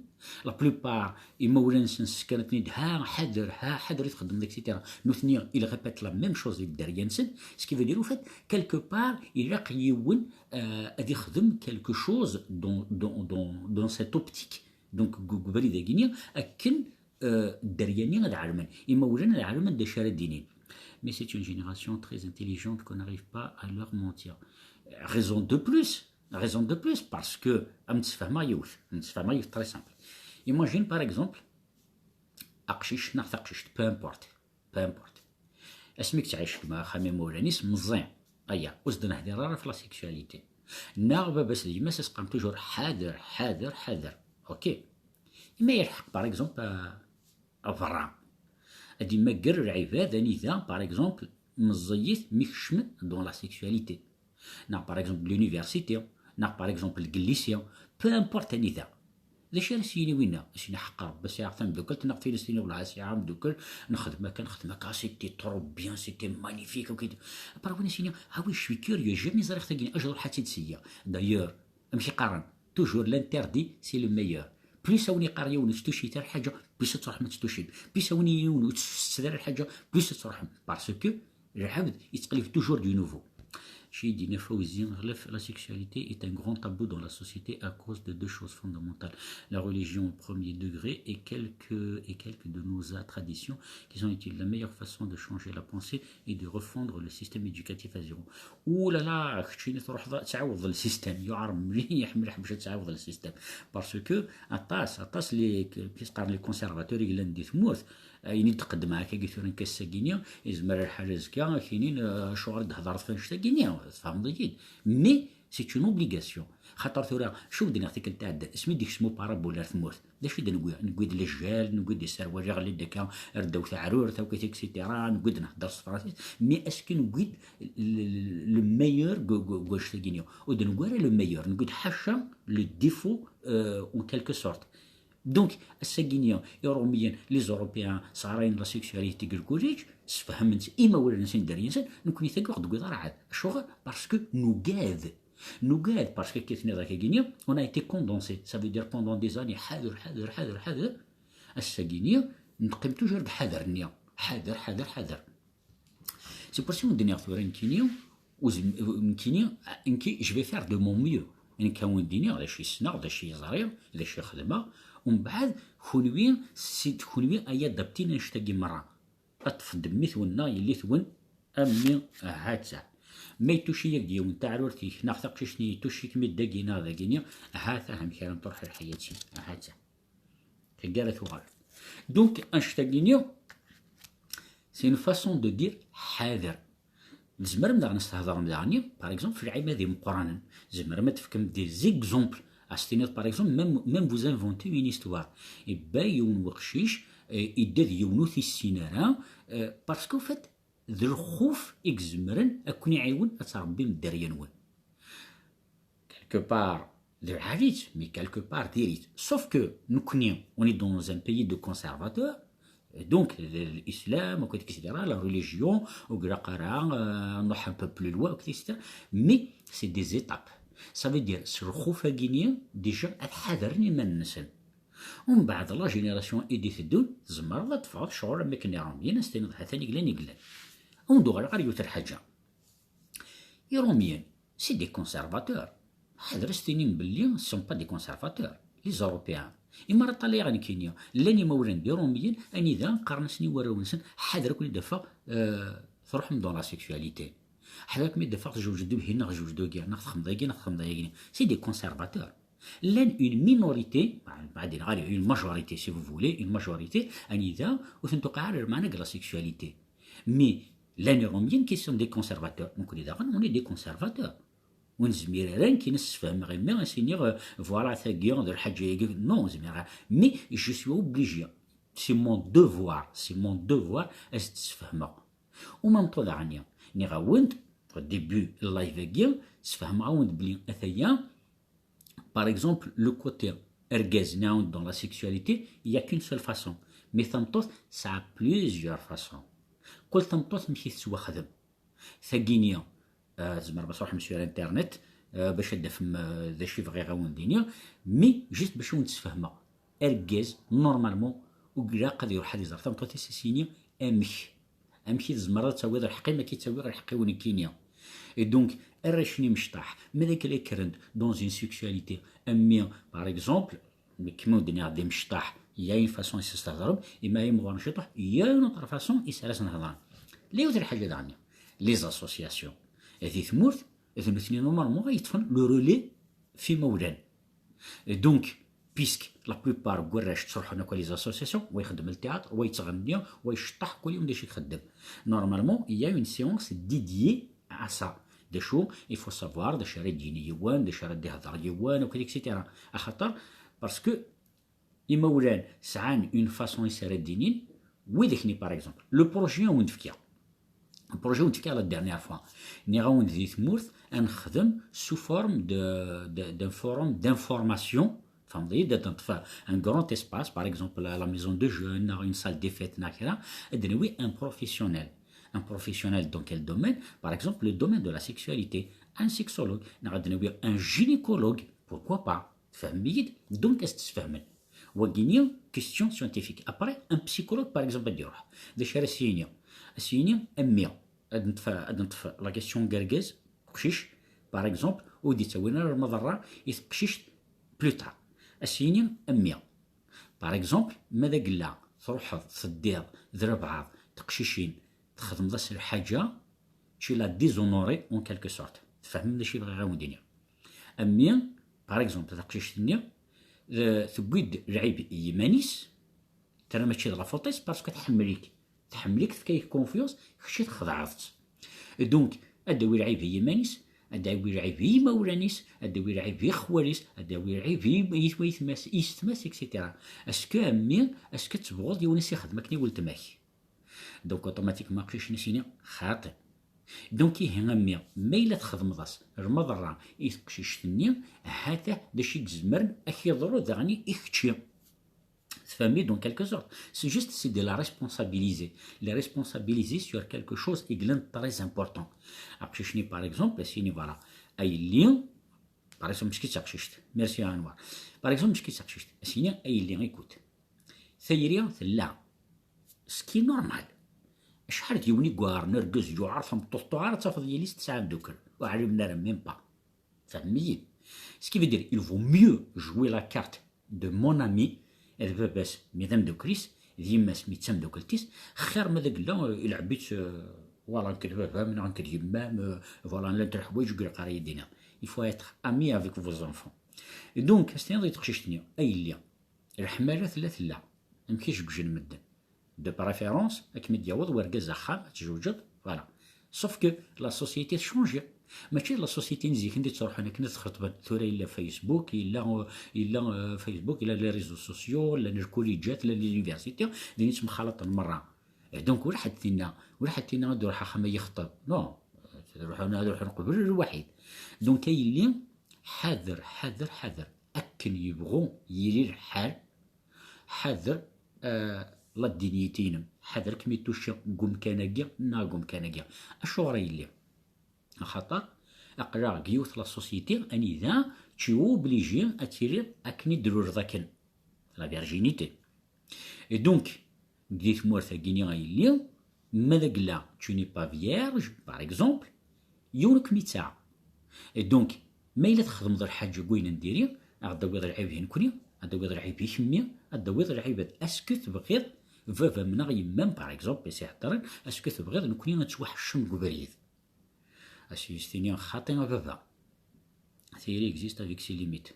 La plupart imawlan-nsen ssekren-ten-id, ha ḥader, ha ḥader i txeddmeḍ, et cetera. Nutni, ils répètent la même chose i dderya-nsen. Ce qui veut dire, au fait, quelque part, ilaq yiwen euh, ad ixdem quelque chose dans, dans, dans, dans cette optique. Donc, deg ubrid-agi-nni, akken euh, dderya-nni ad ɛelmen, imawlan ad ɛelmen d acu ara d-inin. Mais c'est une génération très intelligente qu'on n'arrive pas à leur mentir. Raison de plus, raison de plus, parce que, am tessefhmeɣ yiwet, am tessefhmeɣ yiwet très simple. Imagine, par exemple, aqcic neɣ taqcict, peu importe, peu importe. Asmi yettɛic gma axxam imawlan-is meẓẓi, aya, ur s-d-nehdir ara ɣef la sexualité. Neɣ baba-s d yemma-s as-qqaren toujours ḥader, ḥader, ḥader. Ok. Imi yelḥeq, par exemple, à, à berra, ad imagger lɛibad anida, par exemple, meẓẓiyit mi kecmen dans la sexualité. Neɣ, par exemple, l'université, neɣ, par exemple, deg lycée, peu importe anida. D acu ara s-yini winna? Ad s-yini ḥeqq Rebbi, sɛiɣ tameddukalt, neɣ tili s-tini wellah sɛiɣ ameddukel, nexdem akka, nexdem akka, c'était trop bien, c'était magnifique, ok. Après winna s-yini, ah oui, je suis curieux, jamais ẓriɣ tagi, acu ruḥ ad tt-id-seyya. D'ailleurs, amek i qqaren? Toujours l'interdit, c'est le meilleur. Plus awen-iqqar yiwen ur testucit ara lḥaǧa, plus ad truḥem ad testucim. Plus awen-yini yiwen ur testucit ara lḥaǧa, plus ad truḥem. Parce que lɛebd yettqellib toujours du nouveau. Chez Dina Fawzi, la sexualité est un grand tabou dans la société à cause de deux choses fondamentales. La religion au premier degré et quelques, et quelques de nos traditions qui sont utiles. La meilleure façon de changer la pensée et de refondre le système éducatif à zéro. Ouh là là, keččini truḥeḍ ad tɛawdeḍ le système. Yuɛer mliḥ, mliḥ bac ad tɛawdeḍ le système. Parce que aṭas, aṭas les, les conservateurs i yellan di tmurt, ayen i d-qeddmeɣ akka tura nekk ass-agi-nni, yezmer lḥal azekka ad k-inin, eh, acuɣer i d-thedreḍ f annect-agi-nni, tfehmeḍ-iyi-d. Mais c'est une obligation. Xaṭer tura, acu d-nniɣ tikkelt iɛeddan, asmi d-ikcem uparabul ar tmurt, d acu i d-newwi? Newwi-d lejjal, newwi-d iserwal iɣelli-d akka ar ddaw taɛrurt, akk et cetera, newwi-d nhedder s tefransist, mais est-ce que newwi-d le, le, le meilleur deg, deg, deg wannect-agi-nni? Ur d-newwi ara le meilleur, newwi-d ḥaca le défaut, euh, en quelque sorte. Donc, ass-agi-nni, Iṛumiyen, les Européens, sɣarayen la sexualité deg lkulij, sfehmen-tt imawlan-nsen, dderya-nsen, nekkni tagi ur ɣ-d-tewwiḍ ara ɛad. Acuɣer? Parce que nugad. Nugad, parce que, akken tenniḍ akka-agi-nni, on a été condensé. Ça veut dire pendant des années, ḥader, ḥader, ḥader, ḥader. Ass-agi-nni, neqqim toujours deg ḥader-nni. Ḥader, ḥader, ḥader. C'est pour ça i wen-d-nniɣ tura nekkini, ur zem-, nekkini, nekki, je vais faire de mon mieux. Nekk a wen-d-iniɣ d acu i ssneɣ, d acu i ẓriɣ, d acu i xedmeɣ. Umbeɛd, kunwi, si d kunwi ay adaptin annect-agi merra. Ṭṭef-d mmi-twen neɣ yelli-twen, a mmi, ha-tt-a. Ma yettuci-yak-d yiwen taɛrurt-ik neɣ taqcict-nni, yettuci-kem-id dagi neɣ dagini, ha-t-a amek ara n-truḥ lḥayat-im, ha-tt-a. Tagi ara tuɣal. Donc, annect-agi-nni, c'est une façon de dire ḥader. Tzemrem daɣen ad s-thedrem daɣen, par exemple, f lɛibad imeqqranen. Tzemrem ad tefkem des exemples. Ad s-tiniḍ, par exemple, même, même vous inventez une histoire. Ibba yiwen weqcic, eh, idda d yiwen ur t-issin ara, eh, parce qu'au fait, d lxuf i izemren ad ken-iɛiwen ad tṛebbim dderya-nwen. Quelque part, d lɛali-tt, mais quelque part, diri-tt. Sauf que, nekkni, on est dans un pays de conservateurs, donc, l'islam, et cetera, la religion, ur ilaq ara, euh, nruḥ un peu plus loin, et cetera. Mais, c'est des étapes. Ça veut dire, s lxuf-agi-nni, déjà, ad ḥadren iman-nsen. Umbeɛd, la génération i d-iteddun, tzemreḍ ad teffɣeḍ ccɣel am akken Iṛumyen, ad s-tiniḍ, ha-t-an i yellan, i yellan. Ad wen-d-uɣaleɣ ɣer yiwet n lḥaǧa. Iṛumyen, c'est des conservateurs. Ḥader ad s-tinim belli ce sont pas des conservateurs, les Européens. Imi ara ṭṭalayeɣ nekkini, llan imawlan d Iṛumyen, anida qqaren-asen i warraw-nsen, ḥader ad ken-id-afeɣ, euh, truḥem dans la sexualité. Ḥader ad ken-id-afeɣ tjewǧed-d ihi neɣ tjewǧed-d wagi, neɣ txedmeḍ-agi, neɣ txedmeḍ-agi. C'est des conservateurs. Llan une minorité, ma, ma, une majorité, si vous voulez, une majorité, anida ur ten-tuqiɛ ara lmeɛna deg la sexualité. Mais llan Iṛumyen qui sont des conservateurs. Nekkni daɣen, on est des conservateurs. Ur nezmir ara nekk ad sfehmeɣ imi ad s-iniɣ, euh, voilà, tagi d lḥaǧa-agi. Non, ur zmireɣ ara. Mais je suis obligé. C'est mon devoir. C'est mon devoir ad s-d-sfehmeɣ. Au même temps daɣen, nniɣ-awen-d, au début n live-agi, sfehmeɣ-awen-d belli ataya, par exemple, le côté argaz, nɛawed, dans la sexualité, il y a qu'une seule façon. Mais tameṭṭut tesɛa plusieurs façons. Kul tameṭṭut amek i tettwaxdem. Tagini, euh, tzemrem ad tṛuḥem sur internet, euh, bac ad d-tafem, euh, d acu i bɣiɣ ad wen-d-iniɣ, mais juste bac ad wen-d-sfehmeɣ. Argaz, normalement, ur ilaq ad iṛuḥ ad iẓer tameṭṭut-is, ad s-yini amek. Amek i tzemreḍ ad tawiḍ lḥeqq-im, akken i ttawiɣ lḥeqq-iw nekkini. Et donc, arrac-nni imecṭaḥ, ma d akken kkren-d dans une sexualité, a mmi, par exemple, nekk ma ur d-nniɣ d imecṭaḥ, il y a une façon i s-thedrem, imi imɣuren ciṭuḥ, il y a une autre façon i s ara s-nhedrem. La yiwet lḥaǧa daɣen, les associations. Di tmurt, d nutni normalement ay yeṭṭfen le relais f imawlan. Et donc, puisque la plupart n warrac ttruḥun akk les associations, wa ixeddem le théâtre, wa yettɣenni, wa iceṭṭeḥ, kul yiwen d acu ixeddem. Normalement, il y a une séance dédiée à ça. D acu, il faut savoir d acu ara d-yini yiwen, d acu ara d-ihder yiwen, akk, et cetera. Axaṭer, parce que imawlan sɛan une façon i s ara d-inin, widak-nni, par exemple, le projet i wen-d-fkiɣ. Le projet i wen-d-fkiɣ la dernière fois. Nniɣ-awen-d di tmurt, ad nexdem sous forme de, de, d'un forum d'information. Tfehmeḍ-iyi, ad neṭṭef un grand espace, par exemple, la maison de jeunes, neɣ une salle des fêtes, neɣ kra, ad d-nawi un professionnel. Un professionnel dans quel domaine ? Par exemple, le domaine de la sexualité. Un sexologue, neɣ ad d-nawi un gynécologue, pourquoi pas ? Tfehmem-iyi-d ? Donc, ad s-d-sfehmen. Wagini, question scientifique. Après, un psychologue, par exemple, ad d-iruḥ. D acu ara s-yini ? Ad s-yini, a mmi, ad neṭṭef, ad neṭṭef la question n urgaz, uqcic, par exemple, ur d-ittawin ara lmaḍerra i teqcict plus tard. Ad s-yini, a mmi, par exemple, ma d agella truḥeḍ, teddiḍ d rebɛaḍ teqcicin, txedmeḍ-as lḥaǧa, tu l'as déshonoré en quelque sorte. Tfehmem d acu i bɣiɣ ad wen-d-iniɣ ? A mmi, par exemple, taqcict-nni, eh, tewwi-d lɛib i yiman-is, terna mačči d la faute-is, parce que tḥemmel-ik. Tḥemmel-ik, tefka-yak confiance, kečč i txedɛeḍ-tt. Et donc, ad d-tawi lɛib i yiman-is, ad d-tawi lɛib i yimawlan-is, ad d-tawi lɛib i xwal-is, ad d-tawi lɛib i, i, i yetma-s, i yessetma-s, et cetera. Est-ce que a mmi, est-ce que ad tebɣuḍ yiwen i s-ixdem akken i weltma-k ? Donc, automatiquement, aqcic-nni a s-yini, xaṭi. Donc, ihi a mmi, ma yella txedmeḍ-as lmaḍerra i teqcict-nni, ha-t-a d acu i izemren ad k-yeḍru daɣen i kečči. Tfehmem-iyi, en quelque sorte. C'est juste, c'est de la responsabiliser. Les responsabiliser sur quelque chose i yellan très important. Aqcic-nni, par exemple, a s-yini, voilà, a yelli, par exemple, mačči d taqcict. Merci à Anwar. Par exemple, mačči d taqcict. A s-yini, a yelli, écoute. Tayri tella. Ce qui est normal. Acḥal d yiwen i yuɛren argaz yuɛer tameṭṭut tuɛer, ad tafeḍ yelli-s tesɛa ameddakel. Ur ɛlimen ara, même pas. Tfehmem-iyi ? Ce qui veut dire, il vaut mieux jouer la carte de mon ami, d baba-s mi d ameddakel-is, d yemma-s mi d tameddakelt-is, xir ma d agella, euh, ilɛeb-itt, euh, voilà, nekk d baba-m, neɣ nekk d yemma-m, euh, voilà, llant leḥwayeǧ i ilaq ara yi-d-tiniḍ. Il faut être ami avec vos enfants. Et donc, a s-tiniḍ i teqcict-nni, a yelli, leḥmala tella, tella. Amek i jeggjen medden. De préférence, ad kem-id-yaweḍ wergaz axxam, ad tjewǧeḍ, voilà. Sauf que la société tchangi. Mačči d la société n zik anda ttruḥun akken ad xeṭben. Tura yella Facebook, yella, yella, euh, Facebook, yella les réseaux sociaux, llan lkuliǧat, llan les universités, din i ttemxalaṭen merra. Et donc, ur ḥedd tinna, ur ḥedd tinna ad ruḥ axxam ad yexṭeb. Non. Ad ruḥun, ad ruḥun qbel lwaḥid. Donc, a yelli, ḥader, ḥader, ḥader. Akken yebɣu yili lḥal, ḥader, euh, la dignité-inem. Ḥader kem-itucci deg umkan-agi neɣ deg umkan-agi. Acuɣer a yelli? Axaṭer aql-aɣ deg yiwet la société anida tu es obligé ad tiliḍ akken i d-tluleḍ akken. La virginité. Et donc, di tmurt-agi-ni a yelli, ma d agella tu n'es pas vierge, par exemple, yiwen ur kem-ittaɣ. Et donc, Ma yella txedmeḍ lḥaǧa deg wayen n diri, ad d-tawiḍ lɛib i nekni, ad d-tawiḍ lɛib i kemmi, ad d-tawiḍ lɛib. Est-ce que tebɣiḍ baba-m neɣ yemma-m, par exemple, i s-iheddren, est-ce que tebɣiḍ nekni ad nettwaḥeccem deg ubrid? Ad s-yestini xaṭi a baba. Tayri existe avec ses limites.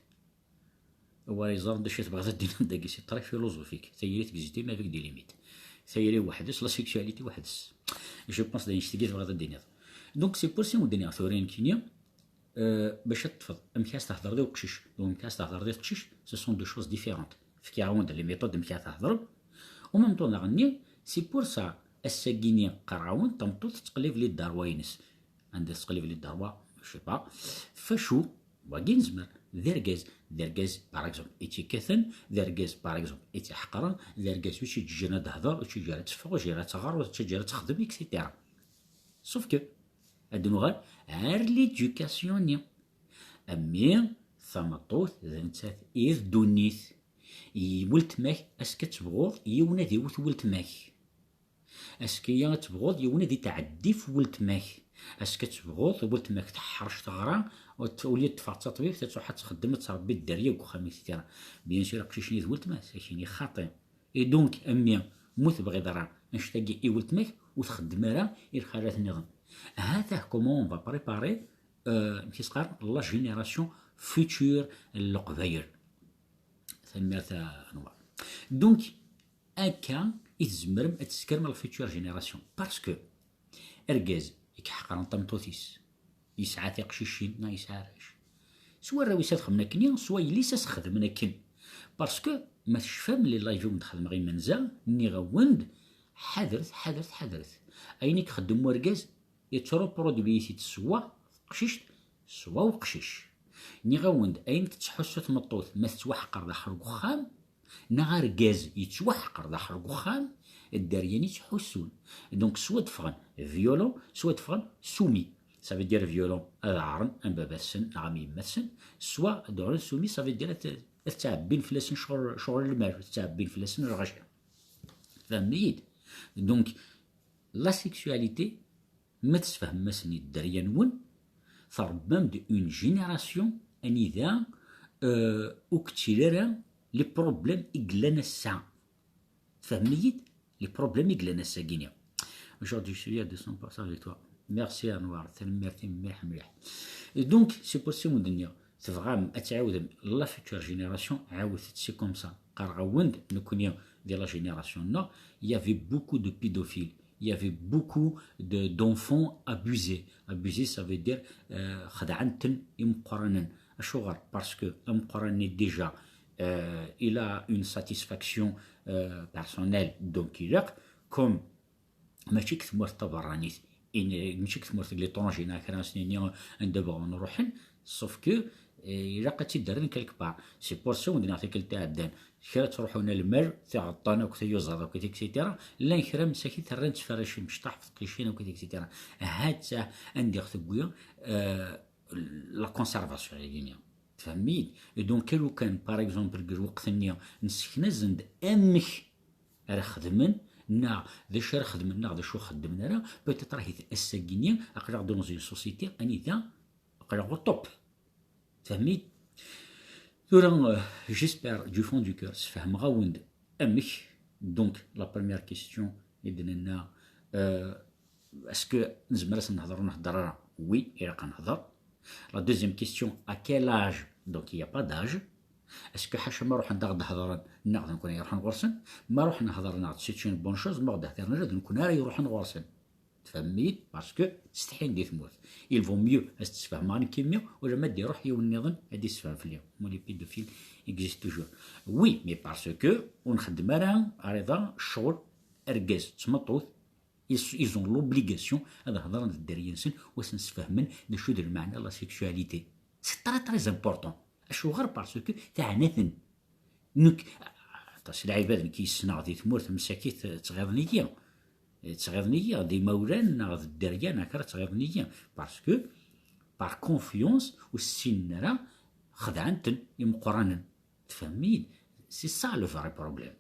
War yeẓran d acu i tebɣiḍ ad d-tiniḍ dagi, c'est très philosophique. Tayri existe même avec des limites. Tayri weḥd-s, la sexualité weḥd-s. Je pense d ayen tebɣiḍ ad d-tiniḍ. Donc c'est pour ça i d-nniɣ tura nekkini, euh, bac ad teṭṭfeḍ amek ara s-thedreḍ i uqcic d wamek ara s-thedreḍ i teqcict, ce sont deux choses différentes. Fkiɣ-awen-d les méthodes amek ara thedrem. En même temps daɣen-nni, c'est pour ça ass-agi-nni qqareɣ-awen-d tameṭṭut tettqellib les droits-ines. Anda tettqellib les droits, je sais pas. Facu, wagi nezmer. D argaz, d argaz, par exemple, i tt-ikkaten, d argaz, par exemple, i tt-iḥeqren, d argaz ur tt-iǧǧan ad d-tehder, ur tt-iǧǧan ad teffeɣ, ur tt-iǧǧan ad tɣer, ur tt-iǧǧan ad texdem, et cetera. Sauf que, ad nuɣal ar l'éducation-nni. A mmi, tameṭṭut d nettat i d ddunit. I weltma-k, est-ce que ad tebɣuḍ yiwen ad iwet weltma-k? Est-ce que ad tebɣuḍ yiwen ad itɛeddi f weltma-k? Est-ce que ad tebɣuḍ weltma-k teḥṛec teɣra, ur t-, au lieu d teffeɣ d taṭbibt, ad tṛuḥ ad txeddem, ad tṛebbi dderya deg uxxam, et cetera? Bien sûr, aqcic-nni d weltma-s, akini xaṭi. Et donc, a mmi, mu tebɣiḍ ara annect-agi i weltma-k, ur txeddem ara i lxalat nniḍen. Ha-t-a comment on va préparer, euh, amek i s-qqaren, la génération future n Leqbayel. Tanemmirt a Anwar. Donc, akka i tzemrem ad teskrem la future génération. Parce que argaz i iḥeqren tameṭṭut-is, yesɛa tiqcicin, neɣ yesɛa arrac. S warraw-is ad xedmen akken, s wayel-is ad s-xedmen akken. Parce que ma tecfam les live-iw n-d-xedmeɣ imenza, nniɣ-awen-d, ḥadret, ḥadret, ḥadret. Ayen i ixeddem urgaz, yettruproduit-it swa teqcict, swa uqcic. Nniɣ-awen-d, ayen tettḥussu tmeṭṭut ma tettwaḥqer daxel n uxxam, neɣ argaz yettwaḥqer daxel n uxxam, dderya-nni ttḥussun. Donc, swa d-ffɣen violent, swa d-ffɣen soumis. Ça veut dire violent, ad ɛren am baba-tsen neɣ am yemma-tsen, swa ad d-ɛren soumis, ça veut dire ad, ad ttɛebbin fell-asen ccɣel, ccɣel n lmal, ad ttɛebbin fell-asen lɣaci. Tfehmem-iyi-d? Donc, la sexualité, ma tesfehmem-asen i dderya-nwen, trebbam-d une génération anida, euh, ur yettili ara les problèmes i yellan ass-a. Tfehmem-iyi-d? Les problèmes i yellan ass-agi-nni. Aujourd'hui, je suis à deux cents pour cent avec toi. Merci, Anwar. Tanemmirt-im mliḥ, mliḥ. Et donc, c'est pour ça i wen-d-nniɣ, tebɣam ad tɛiwdem la future génération, ɛiwdet, c'est comme ça. Qqareɣ-awen-d, nekkni, di la génération-nneɣ, il y avait beaucoup de pédophiles. Il y avait beaucoup de, d'enfants abusés. Abusés, ça veut dire, euh, xedɛen-ten imeqqranen. Acuɣer? Parce que ameqqran-nni déjà, euh, il a une satisfaction, euh, personnelle, donc ilaq, comme mačči deg tmurt taberranit, in-, mačči deg tmurt n l'étranger, neɣ kra n snin-nni anda bɣun ruḥen, sauf que, eh, ilaq ad tt-id-rren quelque part. C'est pour ça, wen-d-nniɣ tikkelt iɛeddan, kra ttruḥun ar lmal, tiɣeṭṭen akk, tiyuzaḍ akk, et cetera. Llan kra msakit rran ttferricen mecṭaḥ f tqicin akk, et cetera. Ha-tt-a anda i ɣ-tewwi, eh, la conservation-agi-nni. Tfehmem-iyi-d? Et donc, lukan, par exemple, deg lweqt-nni, nesseknazen-d amek ara xedmen, neɣ d acu ara xedmen, neɣ d acu ur xeddmen ara, peut-être ahit ass-agi-nni, aql-aɣ dans une société anida aql-aɣ au top. Tfehmem-iyi-d? Tura, euh, j'espère du fond du cœur, sfehmeɣ-awen-d amek. Donc, la première question i d-nenna, euh, est-ce que nezmer ad s-nehder ur nhedder ara? Oui, ilaq ad nehder. La deuxième question, à quel âge? Donc, il y a pas d'âge. Est-ce que ḥaca ma ruḥen d aɣ-d-hedren, neɣ d nekkni ara iruḥen ɣur-sen? Ma ruḥen hedren-aɣ-d, c'est une bonne chose, ma ɣ-d-hdiren ara, d nekkni ara iruḥen ɣur-sen. Tfehmem-iyi-d? Parce que ttsetḥin di tmurt. Il vaut mieux ad s-d-sfehmeɣ nekk i mmi, ulamma ad d-iruḥ yiwen nniḍen ad d-issefhem fell-i. Mon pédophile existe toujours. Oui, mais parce que ur nxeddem ara, ariḍa, ccɣel, argaz d tmeṭṭut, ils, ils ont l'obligation ad hedren d dderya-nsen, u ad sen-sfehmen d acu d lmeɛna la sexualité. C'est très, très important. Acuɣer? Parce que teɛna-ten. Nekk, aṭas n lɛibad nekk yessneɣ di tmurt, msakit, ttɣiḍen-iyi. Ttɣiḍen-iyi, d imawlan neɣ d dderya neɣ kra, ttɣiḍen-iyi. Parce que, par confiance, ur ssinen ara, xedɛen-ten imeqqranen. Tfehmem-iyi-d? C'est ça le vrai problème.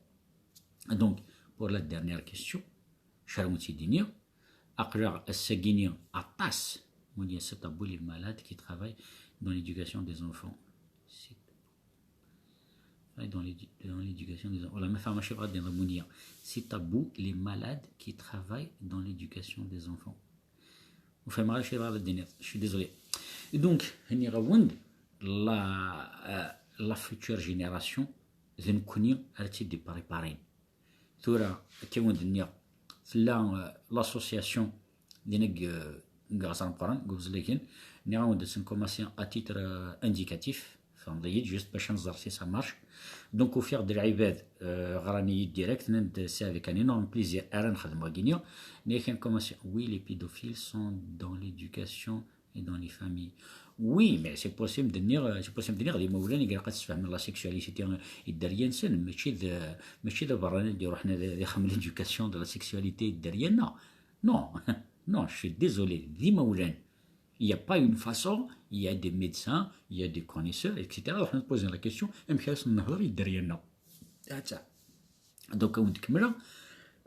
Donc, pour la dernière question, acu ara wen-tt-id-iniɣ? Aql-aɣ ass-agi-nni aṭas, on dit c'est tabou les malades qui travaillent, dans l'éducation des enfants. C'est dans l'éducation des enfants. Voilà, ma femme, je sais pas, dans le Mounia. C'est tabou, les malades qui travaillent dans l'éducation des enfants. Enfin, je suis désolé. Et donc, la, euh, la future génération, je ne connais pas de préparer. Tura, كيما قلنا, tella, euh, l'association دينا غازان قران غوزليكن نعاود نكوماسي à titre indicatif, فهمت, juste باش نزر si ça marche. Donc, وفيغ د العباد, euh, غراني direct, نند c'est avec un énorme plaisir أرا نخدم واقينيا. نيكن كوماسي, oui, les pédophiles sont dans l'éducation et dans les familles. Oui, mais c'est possible de dire, c'est possible de dire, les مولان يقرا قد تفهم la sexualité الدريان سن, ماشي ذا, ماشي ذا براني اللي رحنا ذا خم l'éducation de la sexualité الدريان. Non, non, je suis désolé, ذي مولان. Il n'y a pas une façon, il y a des médecins, il y a des connaisseurs, et cetera. On peut poser la question, أمك أصلا نهضر يدرينا. Donc, on dit,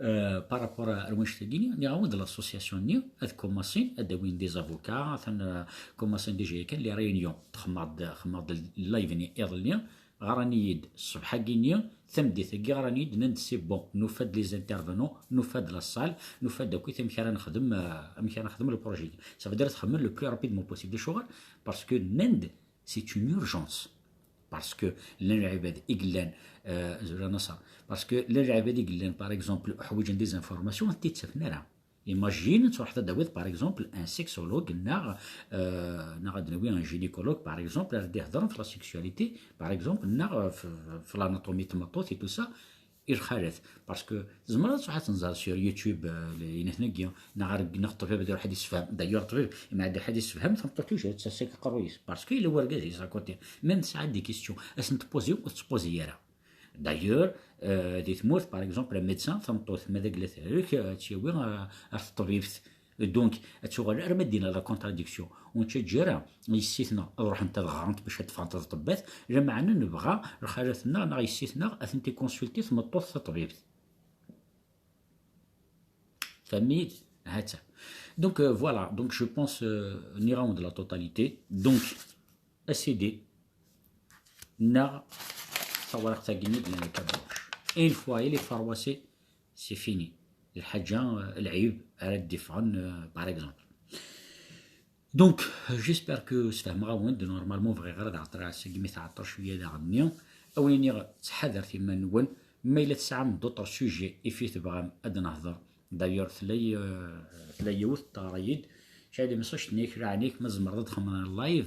euh, par rapport à l'ouest de Guinée, on a de l'association, on a commencé à des avocats, on a commencé déjà les réunions, خماد live ni غراني يد الصبح كيني ثم دي ثقي غراني يد نند c'est bon, نفاد les intervenants, نفاد la salle, نفاد كوي ثم كان نخدم, آه, أم كان نخدم le projet. Ça veut dire تخمم le plus rapidement possible des choses, parce que نند c'est une urgence. Parce que لان العباد يقلان, آه, زولا نصر. Parce que لان العباد يقلان, par exemple, حويجن des informations, انت تسفنا لها. Imagine, تروح تداويض, par exemple, un sexologue, ناغ, euh, ناغ دنوي un gynécologue, par exemple, راه دي هضرن في la sexualité, par exemple, ناغ في, في l'anatomie تمطوط et tout ça, الخالات. Parce que زعما تروح تنزل sur YouTube, آه, ينثنقيا, ناغ ناغ الطبيب دير واحد يسفهم, d'ailleurs الطبيب ما عندو حد يسفهم, تمطوط toujours تساسك قرويس. Parce que il est work, il est à côté. Même ساعات des questions, أسن تبوزي وتبوزي يرى. D'ailleurs, euh, دي ثمورث, par exemple, un médecin, تمطوث ما ذاك لا تهلك, آه, تشاوي, آه, آه, الطبيب. Donc, تشغل أرمدينا la contradiction. ونتشجرة يسيتنا أروح أنت الغرنت باش تفانت الطبات, لما عنا نبغى الخالاتنا ناغ يسيتنا أثنتي consulter تمطوث الطبيب. فهميت؟ هاتا. Donc, euh, voilà, donc je pense, euh, نيغاون de la totalité. Donc, أسيدي, ناغ ثورق تاقيني بلان كابوش. Une fois, il est فرواسي, c'est fini. الحاجة, آه, العيب على الدفعن, آه, par exemple. Donc, j'espère que سفهمغ-اون-د. Normalement, بغيغ غير ad هضرغ ساقي مي تعطر شوية داغني. أوليني, تحذر في ما نون, ما إلا تسعم d'autres sujets إفي تبغام أد نهضر. D'ailleurs, تلاي, آه, تلاي يوث تغريد. شايد مسوش تنيك رانيك ما زمرض خمنا live.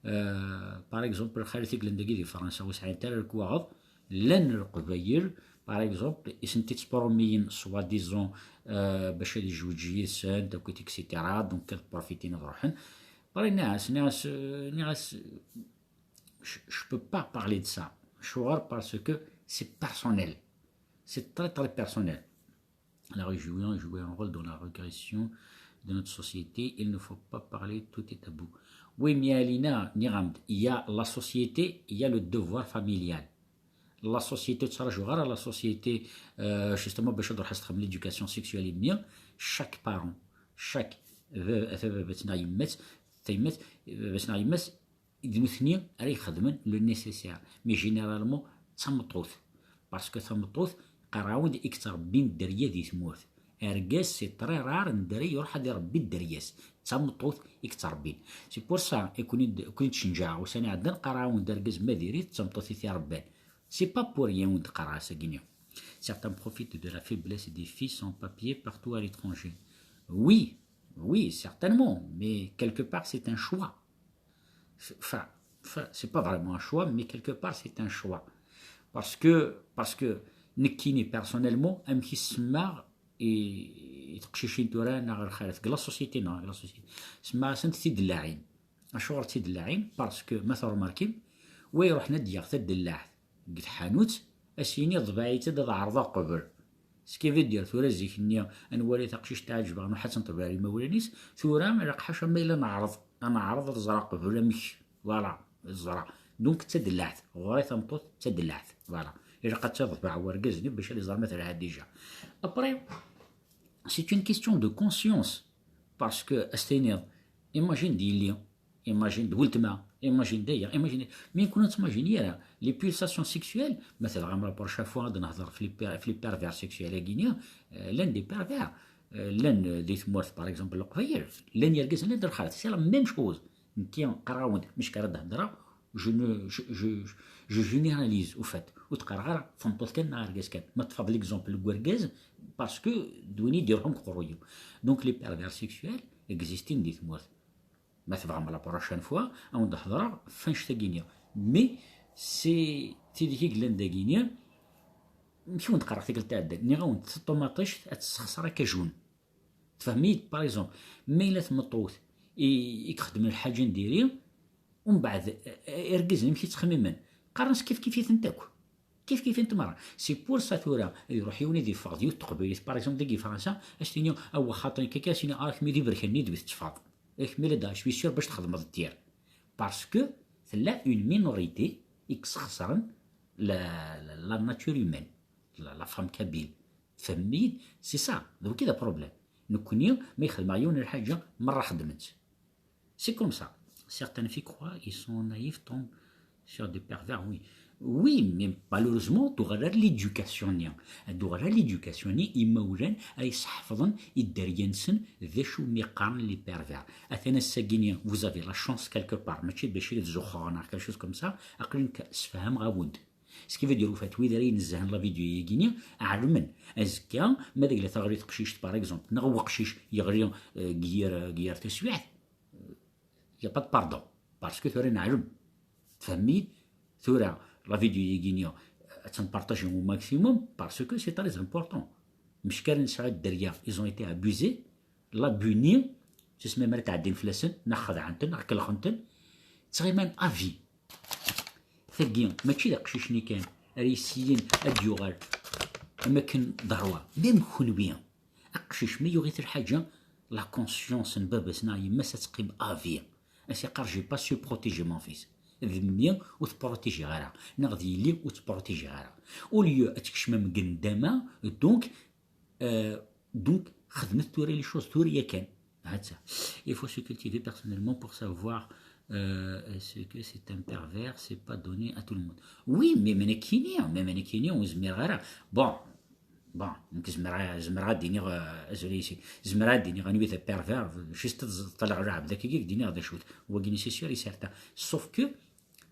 آه, par exemple, الخالة تيقلن داكي دي فرنسا وسعين تالا الكواغض. لان القبايل, par exemple, إسنتي تسبروميين soi-disant, آه, باش هاد يجوج يسان, تاكوت, et cetera. Donc, كتبروفيتي نروحن. بري ناس, ناس, ناس, je, je peux pas parler de ça. شوغر, parce que c'est personnel. C'est très, très personnel. La religion joue un rôle dans la régression de notre société. Il ne faut pas parler, tout est tabou. Oui, mais Alina, نيغامد, il y a la société, il y a le devoir familial. La société, تراجعو غير la société, euh, justement, باش نروح نستخدم l'éducation sexuelle, mais chaque parent, chaque, euh, باباتنا يمات, تيمات, باباتنا يمات, d nutni ara ixedmen le nécessaire. Mais généralement, d tameṭṭut. Parce que tameṭṭut, qqareɣ-awen-d, i yettrebbin dderya di tmurt. Argaz, c'est très rare anda ara iruḥ ad irebbi dderya-s. D tameṭṭut i yettrebbin. C'est pour ça, i ken-id-cenǧaɣ ussan iɛeddan, qqareɣ-awen-d argaz ma diri-t, d tameṭṭut i t-irebban. C'est pas pour rien wen-d-qqareɣ ass-agi-nni. Certains profitent de la faiblesse des filles sans papier partout à l'étranger. Oui, oui, certainement, mais quelque part, c'est un choix. Enfin, enfin, c'est pas vraiment un choix, mais quelque part, c'est un choix. Parce que, parce que, nekkini, personnellement, amek i semmaɣ i, i teqcicin tura neɣ lxalat, deg la société, neɣ deg la société. Semmaɣ-asent tidellaɛin. Acuɣer tidellaɛin? Parce que, ma tṛumarkim, wa iṛuḥen ad d-yaɣ tadellaɛt deg tḥanut, a s-yini ḍbeɛ-itt-id ad ɛerḍeɣ qbel. Ce qui veut dire, tura zik-nni, ad nwali taqcict teɛǧeb-aɣ, nruḥ ad tt-neṭbeɛ ar imawlan-is, tura, ilaq ḥaca ma yella neɛreḍ, ad neɛreḍ ad ẓreɣ qbel amek, voilà, ad ẓreɣ. Donc, d tadellaɛt, ɣur-i tameṭṭut d tadellaɛt, voilà. Ilaq ad tt-iḍbeɛ wergaz-nni bac ad iẓer ma telha déjà. Après, c'est une question de conscience, parce que, a s-tiniḍ, imagine d yelli, imagine d weltma, Imagine d'ailleurs, imagine, mais on ne s'imagine pas les pulsations sexuelles. مثلا غنمر la prochaine fois ad nehḍer في les per- في les pervers sexuels, euh, l'un des pervers, euh, l'un des tmurt, par exemple, le Leqbayel, l'un yergazen, l'un de lxalat, c'est la même chose. Nekki qqareɣ-awen-d, ماشي كرا هضره, je ne, je, je, je généralise, au fait. Ur ttqareɣ ara f tmeṭṭut kan neɣ argaz kan. Ma teṭṭfeḍ l'exemple n urgaz, parce que d win i d-iruḥen deg uqerruy-iw. Donc les pervers sexuels existent di tmurt. Ma tebɣam la prochaine fois, ad wen-d-hedreɣ f annect-agi-nni. Mais c'est tidikig llan dagini, amek i wen-d-qqareɣ tikkelt iɛeddan, nniɣ-awen-d taṭumaṭict ad tessexṣer akajun. Tfehmem-iyi-d, par exemple, ma yella tmeṭṭut i, i ixeddmen lḥaǧa n diri, umbeɛd, eh, irgazen amek i ttxemmimen, qqaren-as kif kif-itent akk. Kif kif-itent merra. C'est pour ça tura, ad iruḥ yiwen ad yeffeɣ d yiwet teqbaylit, par exemple, dagi Fransa, ad s-tini, awa xaṭi nekk akka, ad s-tini, ah, kemmi d iberkan-nni d wid tettfaḍ. Kemmi la d-, je suis sûr bac txedmeḍ dir. Parce que tella une minorité i yesxeṣren la, la, la nature humaine, la, la femme kabyle. Tfehmem-iyi-d? C'est ça, d wagi d problème. Nekkni, ma ixdem-aɣ yiwen lḥaǧa, merra xedmen-tt. C'est comme ça. Certaines filles croient, ils sont naïfs, tombent sur des pervers, oui. Oui, mais malheureusement, tuɣal ar l'éducation-nni. Tuɣal ar l'éducation-nni, imawlan ay sḥefḍen i dderya-nsen d acu mi qqaren les pervers. Atan ass-agi-nni, vous avez la chance quelque part, mačči d acu i tzuxxeɣ neɣ quelque chose comme ça, aql-i nekk sfehmeɣ-awen-d. Ce qui veut dire, au fait, wid ara inezzhen la vidéo-yagi-nni, ɛelmen. Azekka, ma d agla taɣli teqcict, par exemple, neɣ weqcic yeɣli, euh, deg yir, deg yir taswiɛt, y a pas de pardon. Parce que tura neɛlem. Tfehmem-iyi-d? Tura, la vidéo-yagi-nni, ad tt-npartaji au maximum parce que c'est très important. Mec ara nesɛu dderya, ils ont été abusés, l'abus-nni, tis ma ara tɛeddin fell-asen, neɣ xedɛen-ten, neɣ kellxen-ten, ttɣiman à vie. Tagi, mačči d aqcic-nni kan ara yessiyen ad d-yuɣal am akken d rrwa. Même kenwi, aqcic ma yuɣ-it lḥaǧa, la conscience n baba-s neɣ yemma-s ad teqqim à vie. Ad s-iqqar, j'ai pas su protéger mon fils. D mmi ur t-protégiɣ ara, neɣ d yelli ur t-protégiɣ ara. Au lieu ad tkecmem deg nndama, donc, euh, donc, xedmet tura les choses tura yakan. Hatta. Il faut se cultiver personnellement pour savoir, euh, ce que c'est un pervers, c'est pas donné à tout le monde. Oui, mais nekkini, mais nekkini ur zmireɣ ara. Bon, bon, nekk zemreɣ, zemreɣ ad d-iniɣ, euh, azul yis-i. Zemreɣ ad d-iniɣ anwi d pervers, juste ad ẓ-, ṭṭaleɣ lɛebd akkagi, ad d-iniɣ d acu-t. Wagi-nni c'est sûr et certain. Sauf que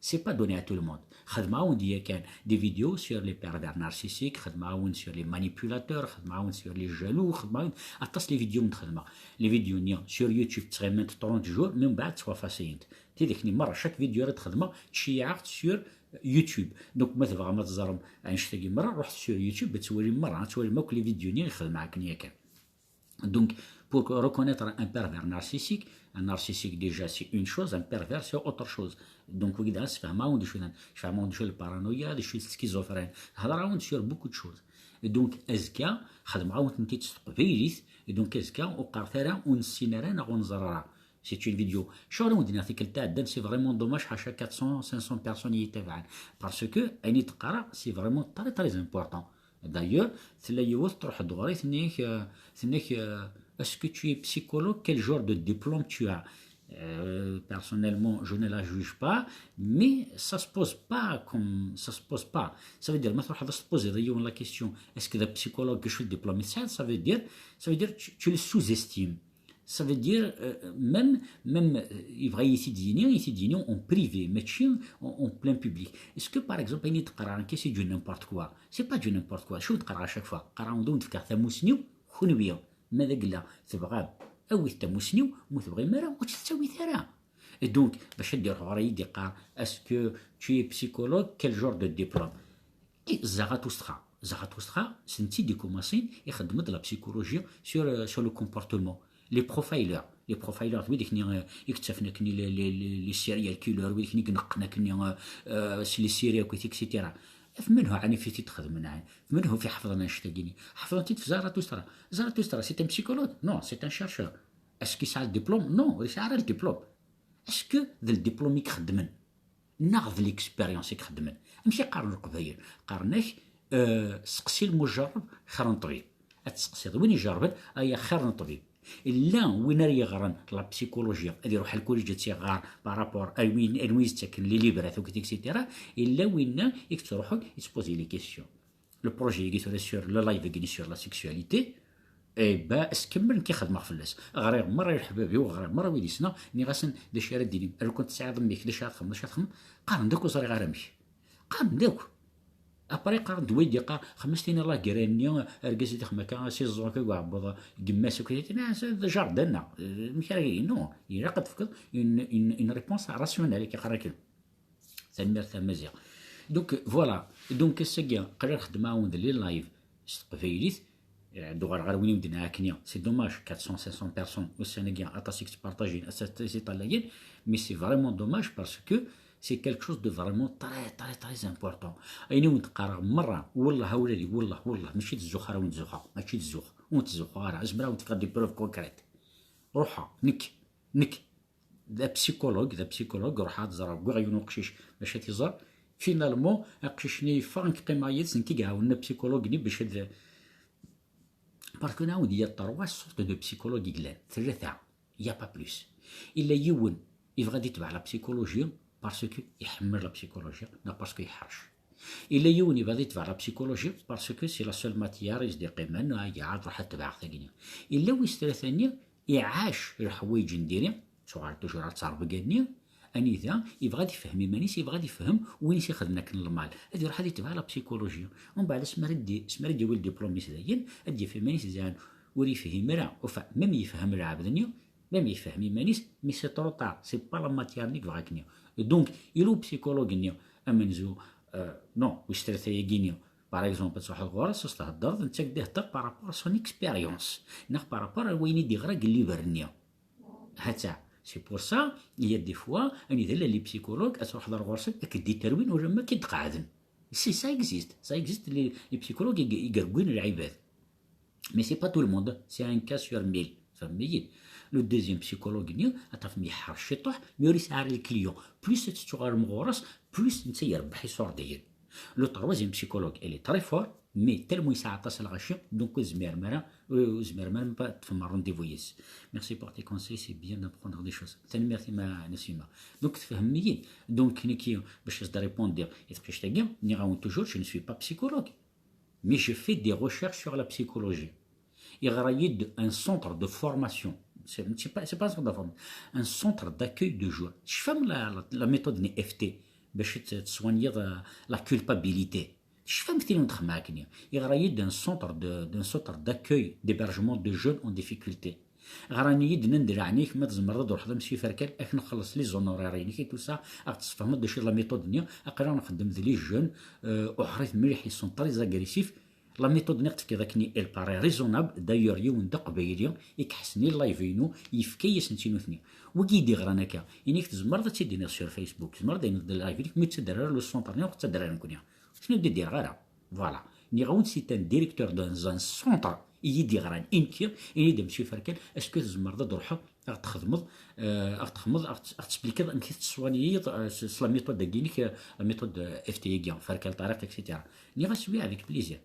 c'est pas donné à tout le monde. Xedmeɣ-awen-d yakan des vidéos sur les pervers narcissiques, xedmeɣ-awen sur les manipulateurs, xedmeɣ-awen sur les jaloux, xedmeɣ-awen aṭas les vidéos n xedmeɣ. Les vidéos-nni sur YouTube ttɣimint trente jours, min baɛd ttwafasiyent. Tidak-nni merra, chaque vidéo ara d-xedmeɣ, ttceyyiɛeɣ-tt sur YouTube. Donc, ma tebɣam ad teẓrem annect-agi merra, ruḥet sur YouTube, ad twalim merra, ad twalim akk les vidéos-nni i xedmeɣ akken yakan. Donc, pour reconnaître un pervers narcissique, un narcissique déjà c'est une chose, un pervers c'est autre chose. Donc, wagi d sfehmeɣ-awen-d acu d, sfehmeɣ-awen-d acu d la paranoïa, d acu d la schizophrénie. Hedreɣ-awen-d sur beaucoup de choses. Et donc, azekka, xedmeɣ-awen-tent-id s teqbaylit, et donc, azekka, ur qqaret ara, ur nessin ara, neɣ ur neẓra ara. C'est une vidéo. Acuɣer i wen-d-nniɣ tikkelt iɛeddan, c'est vraiment dommage, ḥaca quatre cents, cinq cents personnes i yi-itabaɛen. Parce que, ayen i d-qqareɣ, c'est vraiment très, très important. D'ailleurs, tella yiwet truḥ-d ɣur-i, tenna-k, euh, tenna-k, euh, est-ce que tu es psychologue? Quel genre de diplôme tu as? Euh, personnellement, je ne la juge pas, mais ça se pose pas comme, ça se pose pas. Ça veut dire, ma truḥeḍ ad s-tpoziḍ i yiwen la question, est-ce que d apsychologue, acu n diplôme i tesɛiḍ? Ça veut dire, ça veut dire, tu, tu le sous-estimes. Ça veut dire, euh, même, même, euh, yebɣa i t-id-yini, i t-id-yini en privé, mačči en, en plein public. Est-ce que, par exemple, ayen i d-qqareɣ nekk, c'est du n'importe quoi? C'est pas du n'importe quoi. Acu d-qqareɣ à chaque fois? Qqareɣ-awen-d, ad wen-d-fkeɣ tamusni, kenwi, ma d agla tebɣam, awit tamusni, ma ur tebɣim ara, ur tt-tettawit ara. Et donc, bac ad d-iruḥ ɣur-i ad d-iqqar, est-ce que tu es psychologue, quel genre de diplôme? I Zarathustra. Zarathustra, s netta i d-ikumaṣin, ixeddem-d la psychologie sur, euh, sur le comportement. Les profilers. Les profilers, d wid i k-, euh, i yettafen akken les, les, les, les serial killers, wid i k-, i ineqqen akken, euh, euh, s les séries akk, et cetera. F menhu ɛni fi t-id-xedmen, ɛni? F menhu fi ḥefḍen annect-agi-nni? Ḥefḍen-t-id f Zarathustra. Zarathustra, c'est un psychologue? Non, c'est un chercheur. Est-ce qu'il a le diplôme? Non, ur yesɛi ara le diplôme. Est-ce que d le diplôme i ixeddmen? Neɣ d l'expérience i ixeddmen? Amek i qqaren Leqbayel? Qqaren-ak, euh, seqsi lmujerreb xir n ṭṭbib. Ad tseqsiḍ win ijerrben, aya xir n ṭṭbib. Illa win ara yeɣren la psychologie, ad iruḥ al collège ad tt-iɣer par rapport ar win, ar win yettaken les livres, et cetera. Illa winna i yettruḥun, yettpozi les questions. Le projet-agi tura sur le live-agi sur la sexualité, eh ben, ad s-kemmel nekk i xedmeɣ fell-as. Ɣriɣ merra i leḥbab-iw, ɣriɣ merra wid yessneɣ, nniɣ-asen d acu ara d-tinim, ar kent tesɛiḍ mmi-k, d acu ara txedmeḍ, d acu ara txedmeḍ? Qqaren-d akk ur ẓriɣ ara amek. Qqaren-d akk. Après qqaren-d waydi, qqar, xemmes tini la graine-nni, argaz i d-ixdem akka, si ẓẓur akka, uɛebbuḍ, gemmas akk, d jardin-a. Amek ara, non, ilaq ad tefkeḍ une, une, une réponse rationnelle, akka qqaren akken. Tanemmirt a Maziɣ. Donc voilà, donc ass-agi qrib xedmeɣ-awen-d les lives s teqbaylit. Eh, ad uɣaleɣ ɣer win i m-d-nniɣ akkenni, c'est dommage, quatre cents, cinq cents personnes ussan-agi aṭas i yettpartajin, aṭas i yeṭṭalayen, mais c'est vraiment dommage parce que c'est quelque chose de vraiment très, très, très important. Ayen i wen-d-qqareɣ merra, wellah a wladi, wellah, wellah, mačči d zzux ara wen-ttzuxxeɣ, mačči d zzux, ur wen-ttzuxxeɣ ara, zemreɣ a wen-d-fkeɣ des preuves concrètes. Ruḥeɣ, nekk, nekk, d apsikulug, d apsikulug, ruḥeɣ ad ẓreɣ, wwiɣ yiwen uqcic bac ad t-iẓer. Finalement, aqcic-nni yeffeɣ, nekk qqimeɣ yid-s, nekk i iɛawnen apsikulug-nni bac ad, parce que nɛawed, il y a trois sortes de psychologues i yellan, tlata, il y a pas plus. Illa yiwen yebɣa ad itbeɛ la psychologie parce que iḥemmel la psychologie, neɣ parce que iḥrec. Illa yiwen yebɣa ad itbeɛ la psychologie parce que c'est la seule matière i s-d-iqqimen, ah, yeɛreḍ ruḥ ad tebɛeɣ tagini. Illa wis tlata-nni iɛac leḥwayeǧ n diri, tuɣal toujours ar ttrebga-nni, anida yebɣa ad ifhem iman-is, yebɣa ad ifhem win i s-ixedmen akken lmal. Ad iruḥ ad itbeɛ la psychologie. Umbeɛd asmi ara d-, asmi ara d-yawi ldiplum-is dayen, ad d-yaf iman-is dayen ur yefhim ara. Enfin, même yefhem lɛebd-nni, même yefhem iman-is, mais c'est trop tard, c'est pas la matière-nni i yebɣa akken. Donc, illa upsikulug-nni amenzu, euh, non, wis tlata-agi-nni, par exemple, ad truḥeḍ ɣur-s, ad s-thedreḍ, netta ad k-d-ihedder par rapport à son expérience, neɣ par rapport à wayen i d-yeɣra deg livre-nni. Ha-tt-a. C'est pour ça, il y a des fois, anida llan les psychologues, ad truḥeḍ ar ɣur-sen, ad k-d-iterwin ulamma k-id-qeɛden. Si, ça existe, ça existe, les, les psychologues i, i ireggwin lɛibad. Mais c'est pas tout le monde, c'est un cas sur mille. Tfehmem-iyi? Le deuxième psychologue-nni, ad tafem yeḥrec ciṭuḥ, mais ur yesɛi ara le client. Plus ad tettuɣalem ɣur-s, plus netta yerbeḥ iṣurdiyen. Le troisième psychologue, il est très fort, mais tellement yesɛa aṭas n lɣaci, donc ur tezmirem ara, ur tezmirem ara ad teṭṭfem rendez-vous yis. Merci pour tes conseils, c'est bien d'apprendre des choses. Tanemmirt-im a Nasima. Donc tfehmem-iyi. Donc nekki, bac ad s-d-répondiɣ i teqcict-agi, nniɣ-awen toujours, je ne suis pas psychologue. Mais je fais des recherches sur la psychologie. Yeɣra-yi-d un centre de formation. C'est, c'est pas, c'est pas un centre de formation. Un centre d'accueil de jeunes. Tecfam la, la, la méthode n F T bac ad t-, teswanyiḍ, euh, la culpabilité. Tecfam tin n txemma akken. Yeɣra-yi-d un centre de, d'un centre d'accueil, d'hébergement de jeunes en difficulté. Ɣran-iyi-d, nnan-d leɛnaya-k ma tzemreḍ ad d-truḥeḍ a Monsieur Ferkal, ad k-nxelleṣ les honoraires-inek et tout ça, ad ɣ-d-tesfehmeḍ d acu la méthode-nni. Aql-aɣ nxeddem d les jeunes, euh, uḥric mliḥ, ils sont très agressifs. La méthode-nni i ɣ-d-tefkiḍ akken, elle paraît raisonnable. D'ailleurs yiwen d aqbayli i iḥessen i live-inu, yefka-yasent i nutni. Wigi i d-iɣran akka, ini-k tzemreḍ ad tt-id-tiniḍ sur Facebook, tzemreḍ ad d-tiniḍ di live-inek, mi ur ttadder ara le centre-nni, ur ttadder ara nekkni. Ur d-idireɣ ara. Voilà. Nniɣ-awen, c'est un directeur dans un centre i yi-d-iɣran i nekki, ini-d a Monsieur Ferkal, est-ce que tzemreḍ ad d-truḥeḍ, ad ɣ-d-txedmeḍ, euh, ad ɣ-d-txedmeḍ, ad ɣ-d-tesplikiḍ amek i tettwanyiḍ, euh, s, s la méthode-agi-inek, euh, la méthode, euh, F T-agi, Ferkal Tariq, et cetera. Nniɣ-as oui, avec plaisir.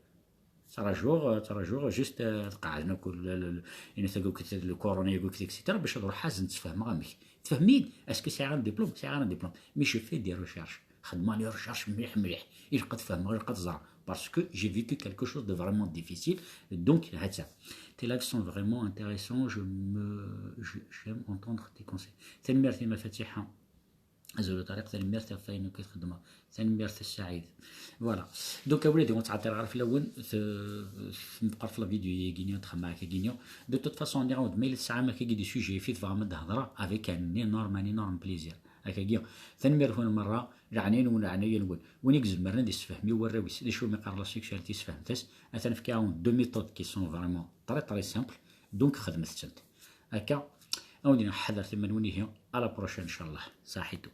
Ttṛajuɣ, euh, ttṛajuɣ, juste, euh, ad qeɛden akk le, le, le, init-agi akk le corona-agi akk, et cetera, bac ad ruḥeɣ ad asen-d-sfehmeɣ amek. Tfehmem-iyi-d? Est-ce que sɛiɣ un diplôme? Sɛiɣ un diplôme. Mais je fais des recherches. Xedmeɣ les recherches mliḥ mliḥ. Ilaq ad fehmeɣ, ilaq ad ẓreɣ. Parce que j'ai vécu quelque chose de vraiment difficile. Donc, ha-tt-a. Tes lives sont vraiment intéressants. Je me, je, j'aime entendre tes conseils. Tanemmirt-im a Fatiḥa. Azul a Ṭariq, tanemmirt ɣef wayen akk i txeddmeḍ. Tanemmirt a Saɛid. Voilà. Donc, a wladi, ur ttɛeṭṭileɣ ara fell-awen, t-, meqqret la vidéo-yagi-ni, txemma akka-gini. De toute façon, nniɣ-awen-d, ma yella tesɛam akka-gi des sujets i tebɣam ad d-hedreɣ, avec un énorme, un énorme plaisir. Akka-gi. Tanemmirt-nwen merra, leɛnaya-nwen, leɛnaya-nwen. Win i izemren ad issefhem i warraw-is d acu umi qqaren la sexualité, sfehmet-as. Atan fkiɣ-awen deux méthodes qui sont vraiment très, très simples. Donc, xedmet-tent. Akka, a wen-d-iniɣ ḥadret iman-nwen ihi. À la prochaine, inchallah. Saḥitu.